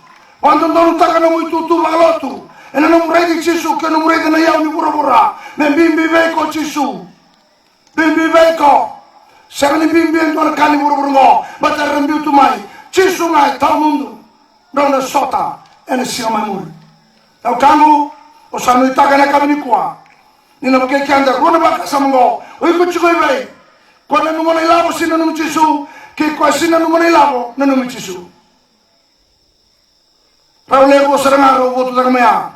Vakadodonutaka nomu itutu vakalotu ena nomu raici Jisu kei nomu raica na iyau ni vuravura. Me bibi vei iko o Jisu. Bibi vei iko. Sega ni bibi e dua na ka ni vuravura oqo, baleta era biu tu mai. Jisu ga e tawamudu. Drau na sota ena siga mai muri. Na wekaqu, au sa nuitaka ena yakavi nikua ni na vukei keda rua na vakasama oqo. O iko tiko i vei? Ko nanuma na ilavo, sega ni nanumi Jisu. Kei koya sega ni nanuma na ilavo, nanumi Jisu. Rau lewe rua sara ga rau votu cake mai ya.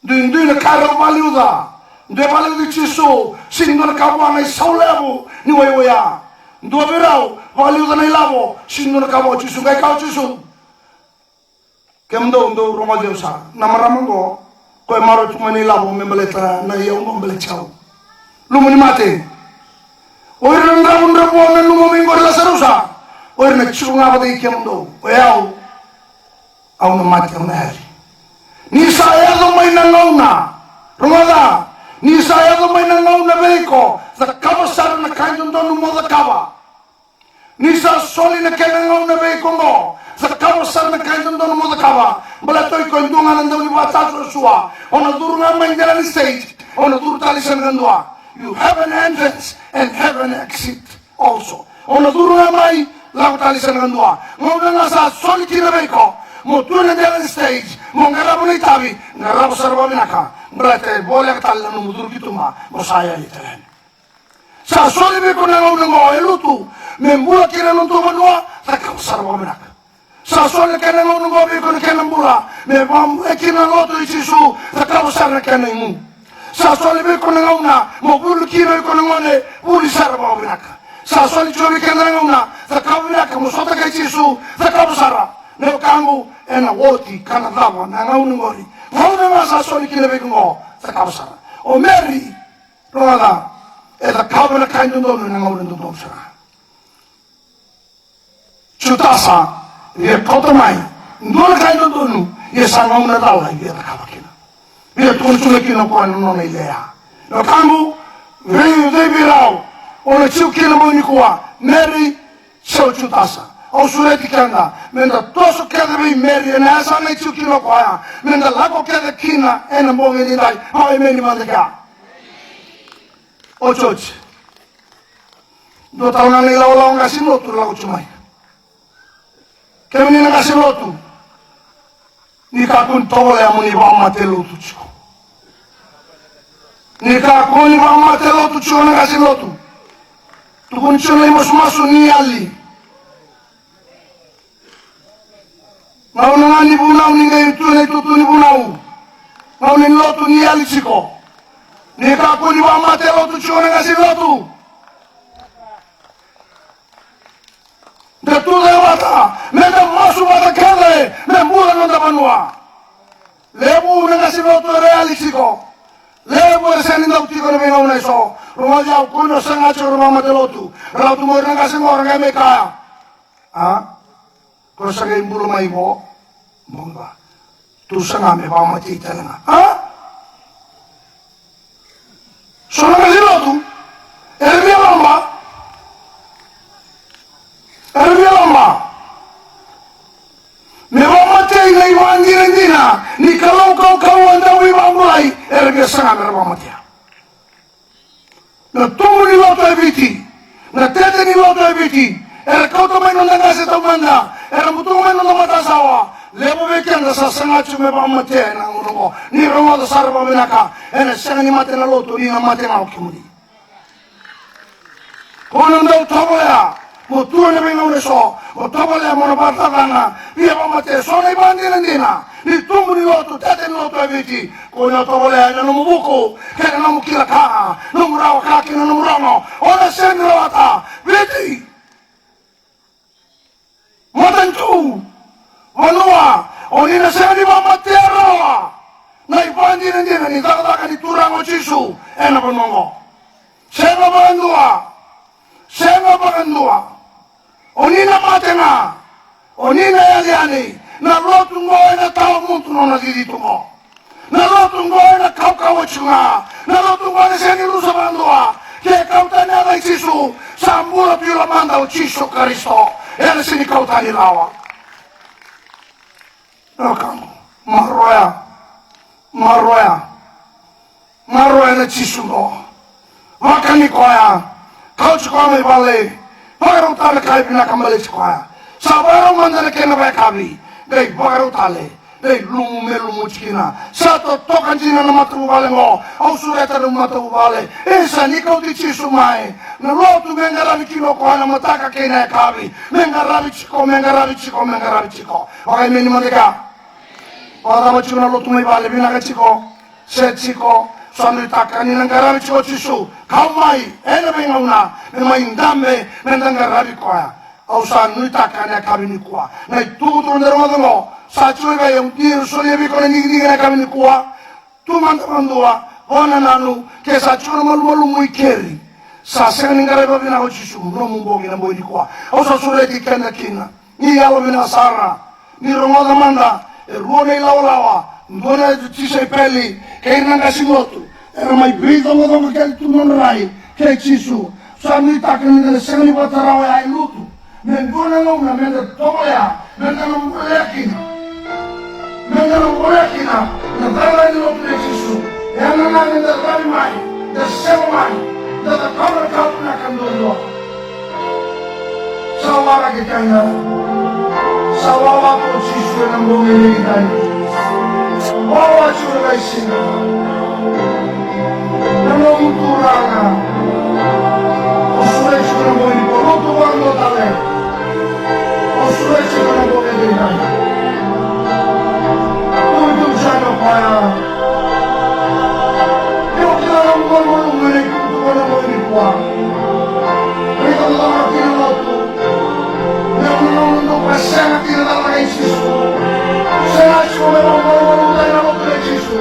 Duidui na ka rau vakaliuca. Dua e vakaliuci Jisu, sega ni dua na ka vua na isau levu ni waiwai ya. Dua vei rau vakaliuca na ilavo, sega ni dua na ka vua o Jisu. Qai kaya o Jisu, kemudou dou rogoci au sara. Na marama oqo, koya e maroroi tu mai na ilavo me baleta na iyau oqo, baleti au. Lumu ni mate. O ira na dravudravua, nanuma mai qori Lasarusa. O ira na tiko ga vata kei kemudou, o yau, au na mate, au na yali. Ni sa yaco mai na gauna, rogoca, ni sa yaco mai na gauna vei iko, cakava sara na ka e dodonu mo cakava. Ni sa soli na kena gauna vei iko oqo, cakava sara na ka e dodonu mo cakava. Baleta o iko e dua ga na daunivakatasuasua. O na curu ga mai dela ni stage, o na curu tale sara ga dua. You have an entrance and have an exit also. O na curu ga mai, lako tale sara ga dua. Gauna ga sa soli kina vei iko mo tu ena dela ni stage, mo qarava na itavi, qarava sara vakavinaka. Baleta e voleka tale na nomu curu ki tuba mo sa yali tale yani. Sa soli vei iko na gauna oqo e lutu me bula kina na nodatou vanua, cakava sara vakavinaka. Sa soli na kena gauna oqo vei iko na kena bula me vakamuria kina na lotu i Jisu, cakava sara na kena igu. Sa soli vei iko na gauna mo vuli kina o iko na gone, vuli sara vakavinaka. Sa soli tiko vei keda na gauna, cakava vinaka mo sota kei Jisu, cakava sara. Na wekaqu, ena oti ka na cava na gauna oqori. Gauna ga sa soli kina vei iko oqo, cakava sara. O Meri, rogoca, e cakava na ka e dodonu ena gauna dodonu sara. Jutasa, via kauta mai dua na ka e dodonu, ia sa gauna cala e via cakava kina. Via tukuna tu ga kina o koya na nona ilea. Na wekaqu, vei, vei, vei rau, o na tiko kina mai nikua, Meri, se o Jutasa. Au sureti keda meda toso kece vei Meri ena yasana e tiko kina o koya, meda lako kece kina ena bogi edaidai. Au emeni mada kea. O Joji, dua tale ga na ilawalawa qase ni lotu lako tu mai. Kemuni na qase ni lotu, ni kakua ni tovolea mo ni vakamate lotu tiko. Ni kakua ni vakamate lotu tiko na qase ni lotu. Tukuni tiko na imasumasu ni yali. Gauna ga ni vunau ni qai tu ena itutu ni vunau. Gauna ni lotu ni yali tiko. Ni kakua ni vakamate lotu tiko na qase ni lotu. Da tucake vata, meda masu vata kece me bula na noda vanua. Levu na qase ni lotu era yali tiko. Levu era sega ni dau tiko ena veigauna eso. Rogoci au, kua ni o saga tiko na vakamate lotu. Rauta mai o ira na qase qo ra qai mai kaya, a? Ko sa qai bula mai qo. Bogi va. Tu saga me vakamatei tale ga. A? So na qase ni lotu era via laba. Era via laba me vakamatei na ivakadinadina ni Kalou kaukauwa dau veivakabulai. Era via saga me ra vakamatea. Na tubu ni lotu e Viti, na tete ni lotu e Viti, era kauta mai noda qase taumada, era butuka mai noda matasawa. Levu vei keda sa saga tiko me vakamatea ena gauna oqo. Ni rogoca sara vakavinaka, ena sega ni mate na lotu, ni na mate ga o kemuni. Ko na dau tovolea mo tu ena veigauna eso, mo tovolea mo na vakacacana via vakamatea eso na ivakadinadina ni tubu ni lotu, tete ni lotu e Viti. Ko na tovolea ena nomu vuku kei na nomu kila ka, nomu rawa ka kei na nomu rogo. O na sega ni rawata. Viti, matanitu, vanua, o ni na sega ni vakamatea rawa na ivakadinadina ni cakacaka ni Turaga o Jisu ena vanua oqo. Sega vakadua. Sega vakadua. O ni na mate ga. O ni na yali yani. Na lotu oqo ena tawa mudu nona cici tu oqo. Na lotu oqo ena kaukauwa tiko ga. Na lotu oqo ena sega ni rusa vakadua. Ke kau tani yaca i Jisu, sa bula tu i lomada o Jisu Karisito. Ena sega ni kau tani rawa. Na wekaqu, maroroya, maroroya, maroroya na Jisu oqo. Vakani koya, kauti koya mai vale, vakarau tale ka e vinaka baleti koya. Sa vakarau mada na kena vakayakavi, qai vakarau tale, qai lumu me lumuti kina. Sa totoka dina na matavuvale oqo, au sureta na matavuvale. E sa ni kauti Jisu mai na lotu me qaravi kina o koya na mataka kei na yakavi. Me qaravi tiko, me qaravi tiko, me qaravi tiko. Vakaemeni mada kea. Vakacava tiko na lotu mai vale, vinaka tiko, se tiko, sa nuitaka ni na qaravi tiko o Jisu. Kau mai ena veigauna me mai dabe, me da qaravi koya. Au sa nuitaka ena yakavi nikua na itukutuku da rogoca oqo. Sa tiko i vei au, ni solia vei iko na digidigi ena yakavi nikua. Tu mada vakadua, vakanananu, ke sa tiko na malumalumu i keri. Sa sega ni qaravi vakavinaka o Jisu nomu bogi na bogi nikua. Au sa sureti keda kina. Ni yalo vinaka sara. Ni rogoca mada e rua na ilawalawa, dua na tisaipeli kei ira na qase ni lotu. Era mai veicoqacoqa kece tu nodra rai kei Jisu. Sa nuitaka ni da na sega ni vakatara oya e lutu. Me dua na gauna meda tovolea, meda na volea kina. Meda na volea kina na cakacaka ni lotu nei Jisu. E yaga ga meda ravi mai, da sema mai, da cakava na ka vinaka duadua. Sa waraki keda. Sa wawa ko Jisu ena bogi edaidai. Wawa Jisu ena veisiga. Na nomu Turaga. O sureti iko na bogi nikua, lotu vakadua tale. O sureti iko na bogi edaidai. Tukutuku sara o koya. Io, kila na nomu malumalumu ena itukutuku ena bogi nikua. Iko na lako kina lotu. Meu na nomu dou ka sega kina na lako i Jisu. Sega tiko me vakamalumalumutaki na lotu nei Jisu.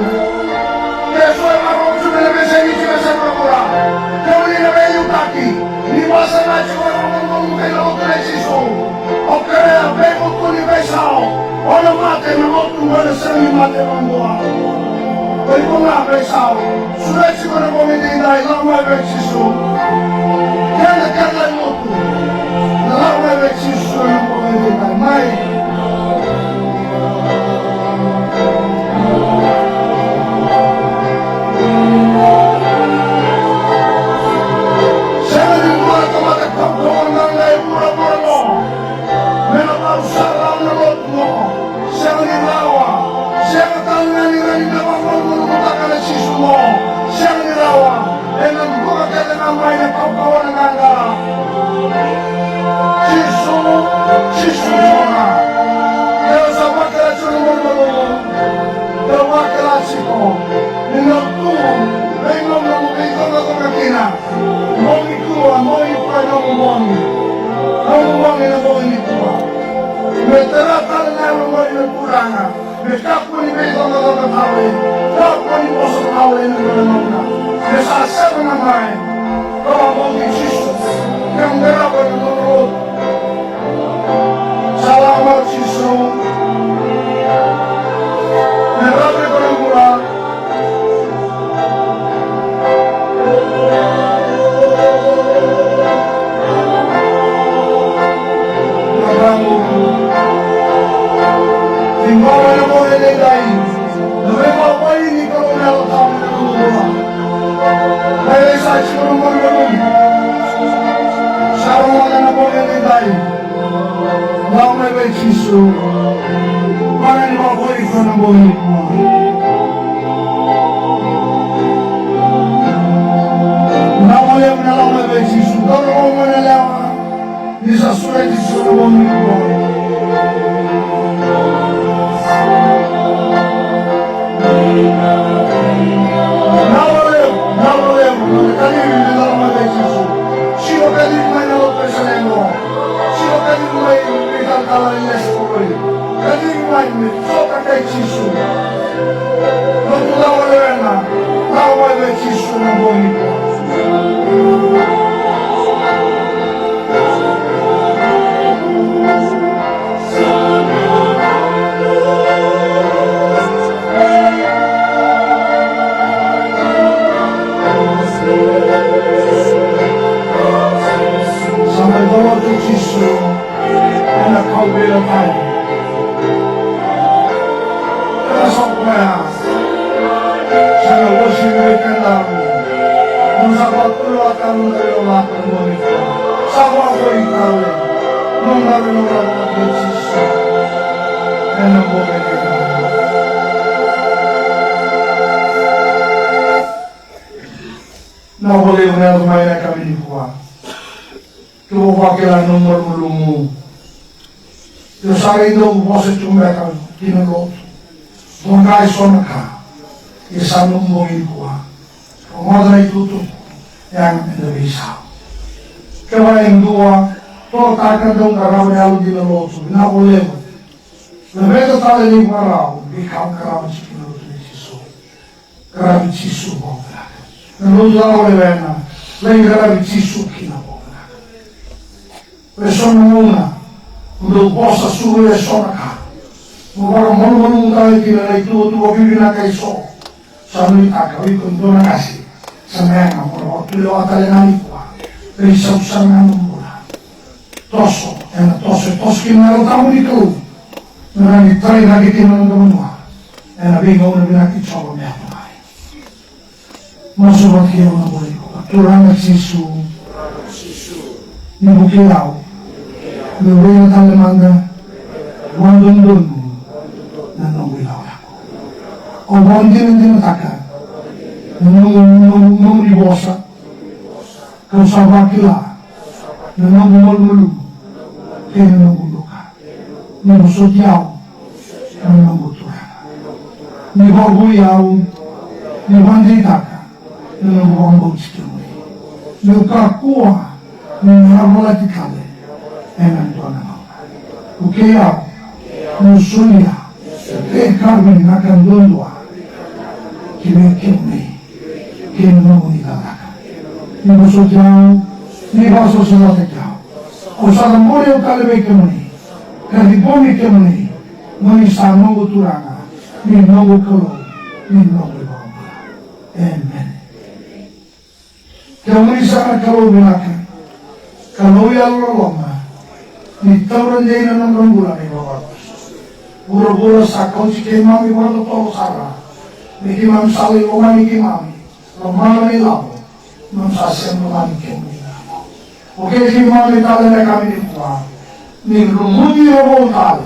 Ke so e marau tu me na veisei ni tiko e sa vuravura. Meu ni na veiliutaki. Ni vakasega tiko me vakamalumalumutaki na lotu nei Jisu. O kerea veivutuni, veisau. O na mate na lotu, o na sega ni mate vakadua. O iko ga veisau. Sureti iko na bogi edaidai, lako mai vei Jisu. Keda, keda e lotu. Lako mai vei Jisu na bogi edaidai. Mai. Sega ni dua na tamata kaukauwa ga e vuravura qo. Me na vau sara na lotu qo. Sega ni rawa. Sega tale ga ni rawa ni na vakamalumalumutaka na Jisu qo. Sega ni rawa. Ena dua kece ga mai na kaukauwa na qaqa. Jisu, Jisu tiko ga. Dou sa vakila tiko na malumalumu. Dou vakila tiko. Ni na tu vei nomu, nomu veicoqacoqa kina. Bogi nikua, bogi nikua, nomu bogi. Nomu bogi na bogi nikua. Me tara tale na yalo oqori na Turaga. Me kakua ni veicoqacoqa tale. Kakua ni vosa tale ena dua na gauna. Me sa sema na mai. Ka bogi Jisu. Me qarava na nomu lotu. Sa lako mai o Jisu. Me rawa ni ko na bula. Ni bau ena bogi edaidai. Na veimaupai ni Kalou na Yalo Tabu ena nomu bula. Mai vei sa tiko na malumalumu. Sa rogoca na bogi edaidai. Lako mai vei Jisu. Mana ni vakavoli iko na bogi nikua. Lako levu na lako mai vei Jisu. Dou rogoca na lewa. Ni sa sureti Jisu na bogi nikua. Lako levu, lako levu, na kacivi ni lako mai vei Jisu. Siro kacivi mai na lotu e sa levu. Siro kacivi mai na italatala ni lesu ko koi. Kacivi mai me coka kei Jisu. Lotu lako lewena, lako mai vei Jisu na bogi nikua. Sa mai colo tu Jisu. Ena kauveilatai. Ena sokoya. Sa na uasivi vei keda. Nona sa vakatulewataka na noda veilakolako ena bogi nikua. Sa vakavoui tale. Nona veilakolako vei Jisu. Ena bogi nikua. Na vale ena yaco mai na yakavi nikua. Keu vakila na nomu malumalumu. Keu sa qai dau vosa tu beka ki na lotu. Mo qai so na ka. Ia sa nomu bogi nikua. Rogoca na itukutuku. Yaga meda veisau. Kevaka e dua, torotaka, dau qarava na yalodina lotu. Vinaka vakalevu. Laveta tale na ivakarau. Veika qarava tiko na lotu nei Jisu. Qaravi Jisu vakavinaka. Na noda lako lewena. Lai qaravi Jisu kina vakavinaka. E so na gauna o dau vosa suru e so na ka, mo vakamalumalumutaka kina na ituvatuva vivinaka e so. Sa nuitaka o iko e dua na qase, sa na yaga mo na vakatulewa tale ga nikua. Veisau sara ga na bula. Toso, ena toso, e toso kina na Yalo Tabu ni Kalou. Me rawa ni tarai cake kina na noda vanua ena veigauna vinaka i Jiova me yaco mai. Masu vata kei au na bula iko. Turaga Jisu, ni vukei au meu raica tale mada vakadodonu na noqu ilakolako. Au vakadinadinataka na noqu, noqu, noqu ni vosa. Kau sa vakila na noqu malumalumu kei na noqu doka. Ni vosoti au na noqu Turaga. Ni vakavui au, ni vakadeitaka na noqu vakabauti kemuni. Meu kakua ni na yavalati tale ena dua na gauna. Vukei au meu solia e ka vinaka duadua ki vei kemuni kei na nomuni cakacaka. Ni vosoti au, ni vakasavasavataki au. Au sa cabori au tale vei kemuni, ka ciqomi kemuni, mo ni sa noqu Turaga, ni noqu Kalou, ni noqu iVakabula. Emeni. Kemuni saka na Kalou vinaka, Kalou yalololoma, ni taura dei na nodra bula na ivavakoso. Vuravura sa kauti keimami vakatotolo sara, ni keimami sa lai lomani keimami, lomana na ilavo, keimami sa sega ni lomani kemuni. Vukei keimami tale na yakavi nikua, ni lumuti ira vou tale,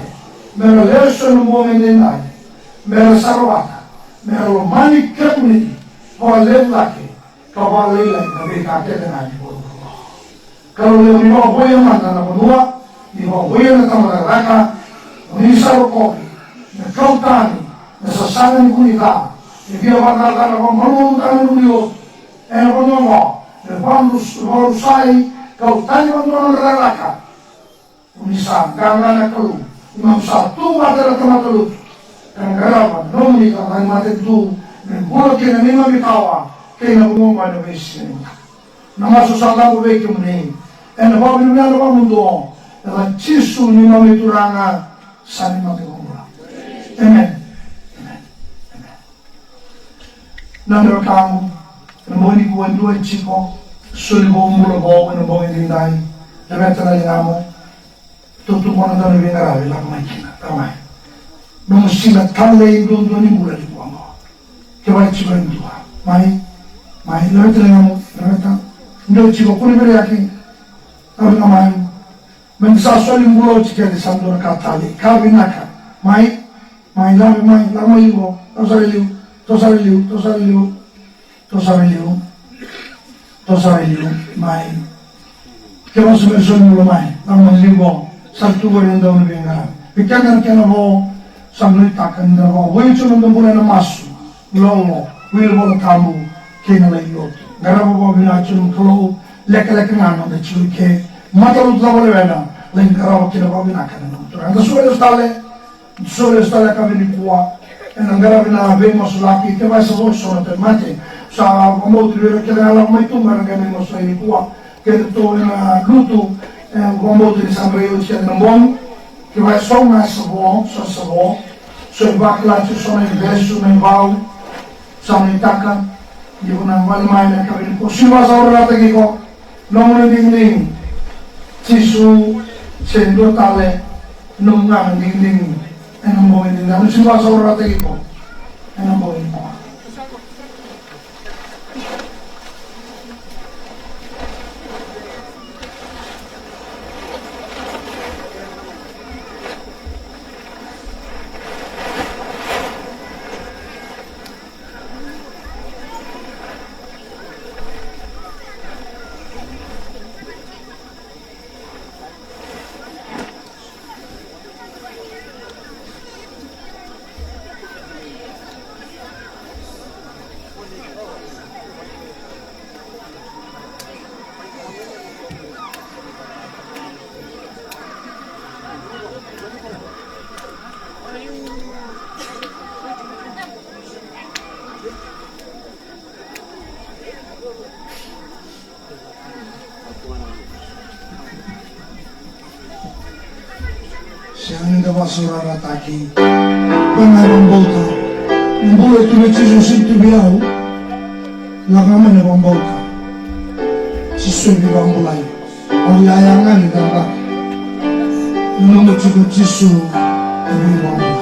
mera lesu ena bogi edaidai, mera saravata, mera lomani kemuni vakalevu cake, ka vakalailai na veika kece ga ni vuravura. Kalou levu, ni vakavouya mada na vanua, ni vakavouya na tamata cakacaka, ni sa rokovi na kau tani, na sasaga ni vu ni ca, e via vakacakacaka vakamalumalumutaka na nomuni lotu ena vanua oqo, me vakarus-, vakarusai, kau tani vakadua na nodra cakacaka. Ni sa qaqa na Kalou, ni keimami sa tu vata na tamata lotu, ka qarava na nomuni cakacaka ni matanitu me bula kina neimami kawa kei na vanua oqo ena veisiga ni mataka. Na masu sa cabo vei kemuni ena vakavinavinaka vakamuduo, ena yaca i Jisu neimami Turaga, sa neimami iVakabula. Emeni. Emeni. Emeni. Na nodra kawa, ena bogi nikua e dua e tiko, soli vou, bula vou ena bogi edaidai. Laveta na ligamu. Tou tukuna na dau ni veiqaravi, lako mai kina, lako mai. Nomu siga talei duadua ni bula nikua oqo. Kevaka e tiko e dua, mai, mai, laveta na ligamu, laveta. Dua e tiko, kua ni veiraiyaki. Lako mai. Me da sa soli bula oti kece, sa dua na ka talei. Ka vinaka. Mai, mai, lako mai, lako mai liu, lako sara liu, to sara liu, to sara liu. To sara liu. To sara liu. Mai. Ke o sa mai soli bula mai, lako mai liu qo. Sa tu qori na dau ni veiqaravi. Vei keda na kena vo, sa nuitaka ni da vakavouya tiko na noda bula ena masu, lolo, wili Vola Tabu, kei na lai lotu. Qarava vakavinaka tiko na Kalou, lekaleka ga na noda tiko i ke. Matalotu cava o lewena, lai qarava kina vakavinaka na noda Turaga. Da suka lesu tale. Soli sara na yakavi nikua, ena qaravi na veimasulaki, kevaka e sa vo so na tauvimate. Sa vakabauti vei ira kece ga lako mai tu mai na qai veimasulaki nikua. Keda tou ena lutu, e, vakabauti ni sa qai oti kece na bogi. Kevaka e so ga e sa vo, so sa vo. So e vakila tiko so na ivesu, na ivau. Sa nuitaka ni ko na vale mai na yakavi nikua. Sega ni vakasaurarataki iko. Nomu na digidigi. Jisu, se dua tale, nomu ga na digidigi. Ena bogi ni, na sega ni vakasaurarataki iko. Ena bogi ni. Ia ni da vakasaurarataki. Koya ga e vakabauta. Na bula e tu vei Jisu, sega ni tu vei au. Lako mai na vakabauta. Jisu e veivakabulai. Au yaya ga ni cakacaka. Nanuma tiko Jisu e veivakabulai.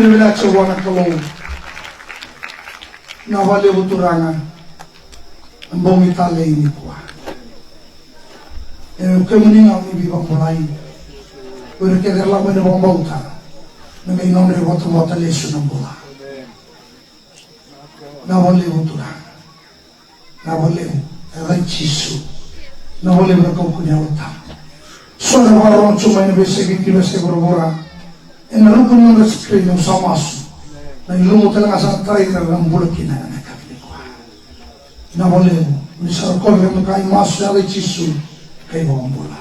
Vinaka vua na Kalou. Na vakalevu Turaga. Na bogi talei nikua. E kemuni ga ni veivakabulai. O ira kece era lako mai na vakabauta. Na qai nodra ivotavota lesu na bula. Na vakalevu Turaga. Na vakalevu, e yaca i Jisu. Na vakalevu na kaukaua ni Yalo Tabu. So na vakarorogo tu mai na veiyasai Viti, veiyasai vuravura. Ena ruku ni nodra screen au sa masu. Na ilumu tale ga sa na tarai ira na bula kina ena yakavi nikua. Na vakalevu, ni sa rokovi ira na ka e masu, yaca i Jisu, ka ivakabula.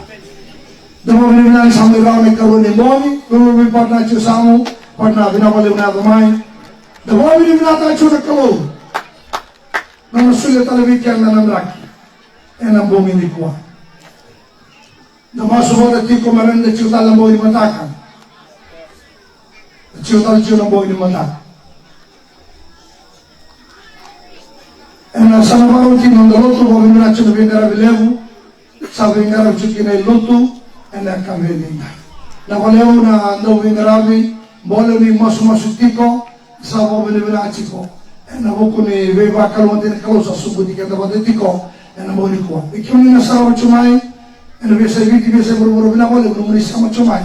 Da vakavinavinaka ni sa mai rawa na ikarua ni bogi, lululu vei Patna tiko Samu, Patna vinaka vakalevu na yaco mai. Da vakavinavinaka tiko na Kalou. Na nona solia tale vei keda na draki ena bogi nikua. Da masu vata tiko, me rawa ni da tiko tale na bogi ni mataka. Da tiko tale tiko na bogi ni mataka. Ena sa na vakaroti na noda lotu, vakavinavinaka tiko na veiqaravi levu. Sa veiqaravi tiko kina e lotu ena yakavi edaidai. Na vakalevu na dau veiqaravi, bole ni masumasu tiko, sa vakavinavinaka tiko. Ena vuku ni veivakalougatataki ni Kalou sa sobuti keda vata tiko ena bogi nikua. Vei kemuni na sarava tu mai ena veiyasai Viti, veiyasai vuravura, vinaka vakalevu nomuni sema tu mai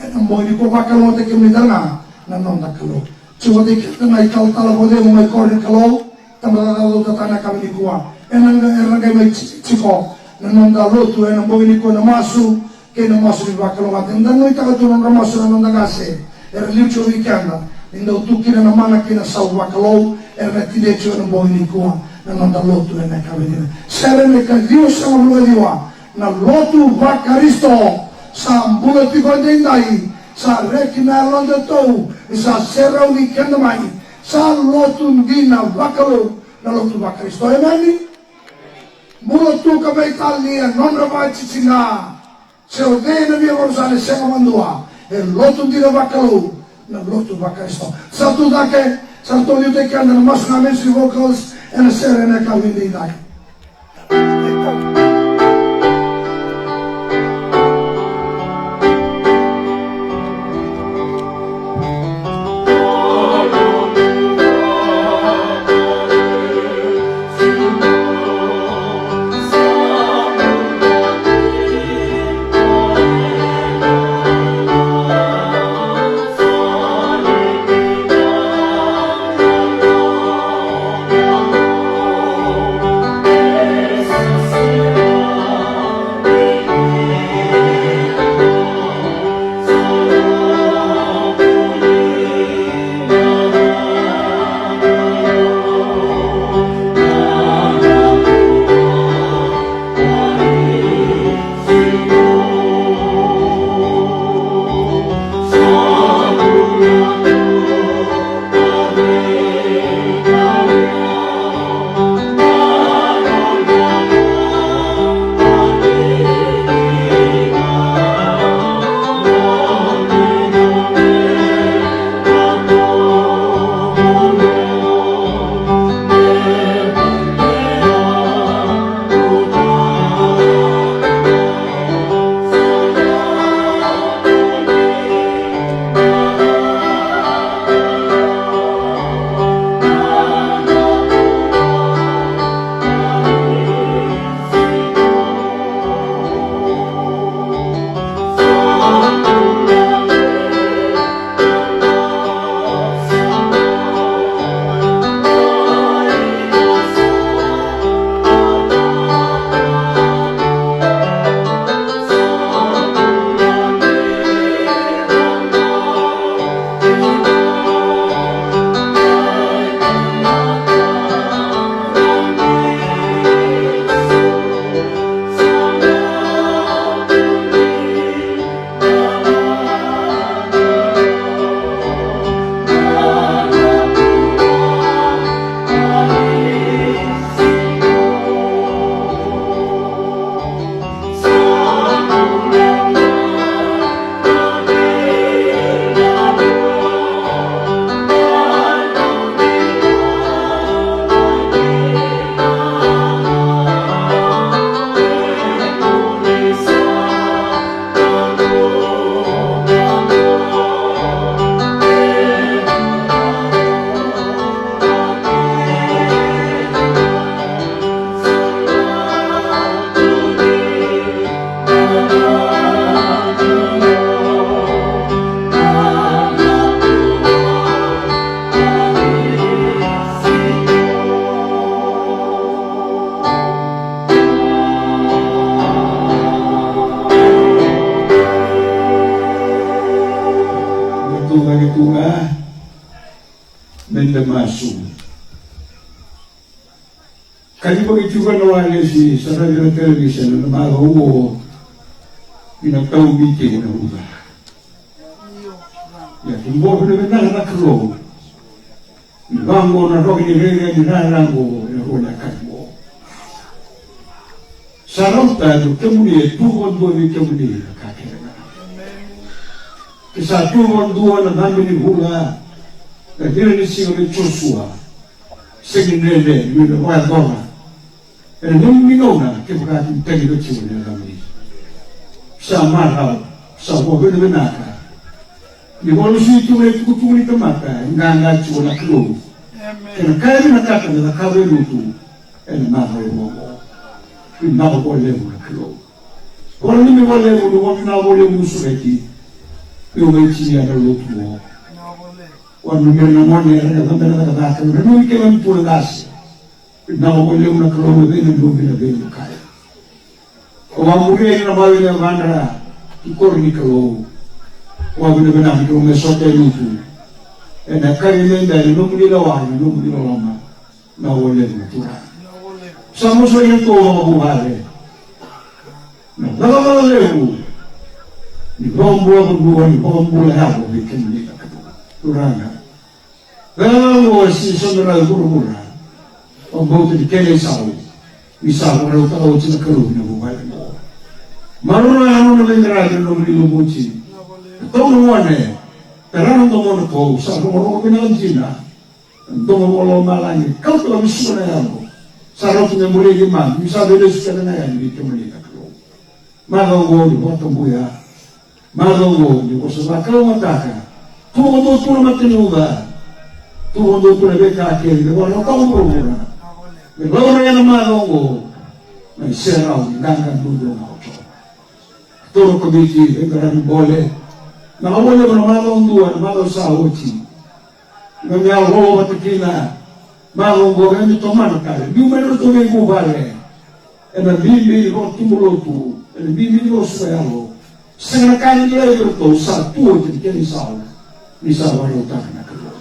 ena bogi nikua, vakalougatataki kemuni tale ga na noda Kalou. Tiko vata kei keda na italatala vakacegu mai koro ni Kalou, tabacakacaka cautataka na yakavi nikua. Ena qai, era na qai mai tiko na noda lotu ena bogi nikua, na masu kei na masu ni vakalougatataki. Da nuitaka tu na nodra masu na noda qase era liu tiko vei keda, ni dau tu kina na mana kei na sau vakalou, era na tinia tiko ena bogi nikua na noda lotu ena yakavi nikua. Sere me ka ciwa sagavulu ka ciwa. Na lotu vaKarisito sa bula tiko edaidai, sa reki na yaloda tou, ni sa serauni keda mai. Sa lotu dina vakalou na lotu vaKarisito. Emeni. Bula tu ka veitalia nodra vakatitiqa. Se o cei na via vakarusai, sega vakadua. E lotu dina vakalou na lotu vaKarisito. Sa tu cake, sa ratou liutaki keda na masu na Ministry Vocals ena sere ena yakavi edaidai. Masu. Ka ni vakaituka na walesi sa ravi na television na macawa oqo. Ni na tau miti na uca. Ia tu bo vina vina na Kalou. Ni vaqo na roki ni rere ni rara qo ena rua na ka qo. Sa rauta tu kemuni e tu vadua vei kemuni na ka kece ga. Ke sa tu vadua na cabe ni vula, na vira ni siga vei Josua. Sega ni rere ni na vakayacora. Ena nomu ni gauna kevaka kini tagi vei Jiova na yacamuni. Sa marau, sa vakavinavinaka. Ni vakalesui tu na itukutuku ni tamata e qaqa Jiova na Kalou. Kena ka e vinakata me cakava e lotu ena macawa oqo. Vinaka vakalevu na Kalou. Vakananumi vakalevu, ni vakananumi vakalevu na sureti. Ni vakaitinia na lotu oqo. Vakananumi na gone era na cabela na cakacaka, nanumi kemami tu na qase. Vinaka vakalevu na Kalou na vei na dovi na vei na kaya. Au a muria ina na vale ni yavadra ki koro ni Kalou. Au a vinavinaka ni kau me sota e lutu. Ena kari ni dai na nomuni lawa, na nomuni loloma. Na vakalevu na Turaga. Sa mosori na tou vakavuvale. Na cakacaka levu. Ni vakabula vanua, ni vakabula yalo vei kemuni na Kalou. Turaga. Vela oqo e sega ni so me rau e vuravura. Vakabauta ni kena isau ni sa vakarautaka oti na Kalou na vuvale oqo. Maroroi na nona veiqaravi na nomuni lumuti. Tou na gone, tara na domona tou sa rogorogo vinaka dina. Na domo vakalomalagi, kauta vakavesuka na yalo. Sa rauta me muri keimami, ni sa veilesu kece ga yani vei kemuni na Kalou. Macawa oqo ni vakatabuya. Macawa oqo ni vosa vakaumataka. Tu vakadua tu na mata ni uca. Tu vakadua tu na veika kece me vakarautaka vuravura. Me laurai ena macawa oqo na iserau ni qaqa duadua ga o Jiova. Toro komiti veiqaravi bole. Na ka vole na macawa dua, na macawa sa oti. Na mea lolo vata kina. Macawa oqo me tomana tale. Biu mai na ratou veivuvale. Ena bibi ni vakatubu lotu, ena bibi ni vakasuka yalo. Sega na ka ni lai vei ratou sa tu oti ni kena isau. Ni sa vakarautaka na Kalou.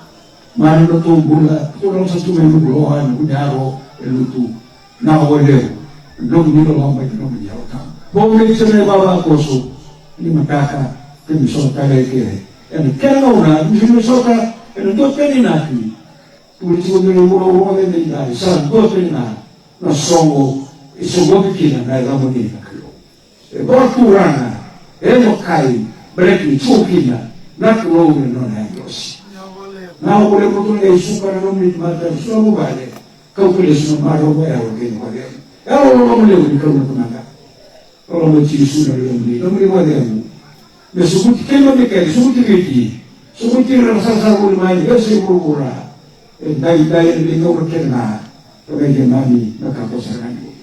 Marau na notou bula, tou na sa tu mai na noqu loa, na noqu yaro, e lutu. Na vakalevu, na nomuni loloma, na nomuni Yalo Tabu. Bau me tiko na ivavakoso ni mataka, ke me sota tale eke. Ena kena gauna, me sota, ena dua tani na ki. Tuli tiko me na uro uro me me dai, sa dua tani na, na soqo, e soqovi kina na yacamuni na Kalou. E vakaturaga, e makai, baleta ni tiko kina na Kalou ena nona agilosi. Na vakalevu tu na qai suka na nomuni tamata, suka na vuvale, kauta lesu na marau vakayalo kei na vakacegu. Yalo loloma levu ni Kalou na Tamada. Loloma i Jisu na Luvemuni, nomuni vakacegu. Me sukuti keimami kece, sukuti Viti, sukuti ira na sarasara vuli mai, veiyasai vuravura. E daidai ena veigauna kece ga. Ka vei keimami na ka ko sara ga ni.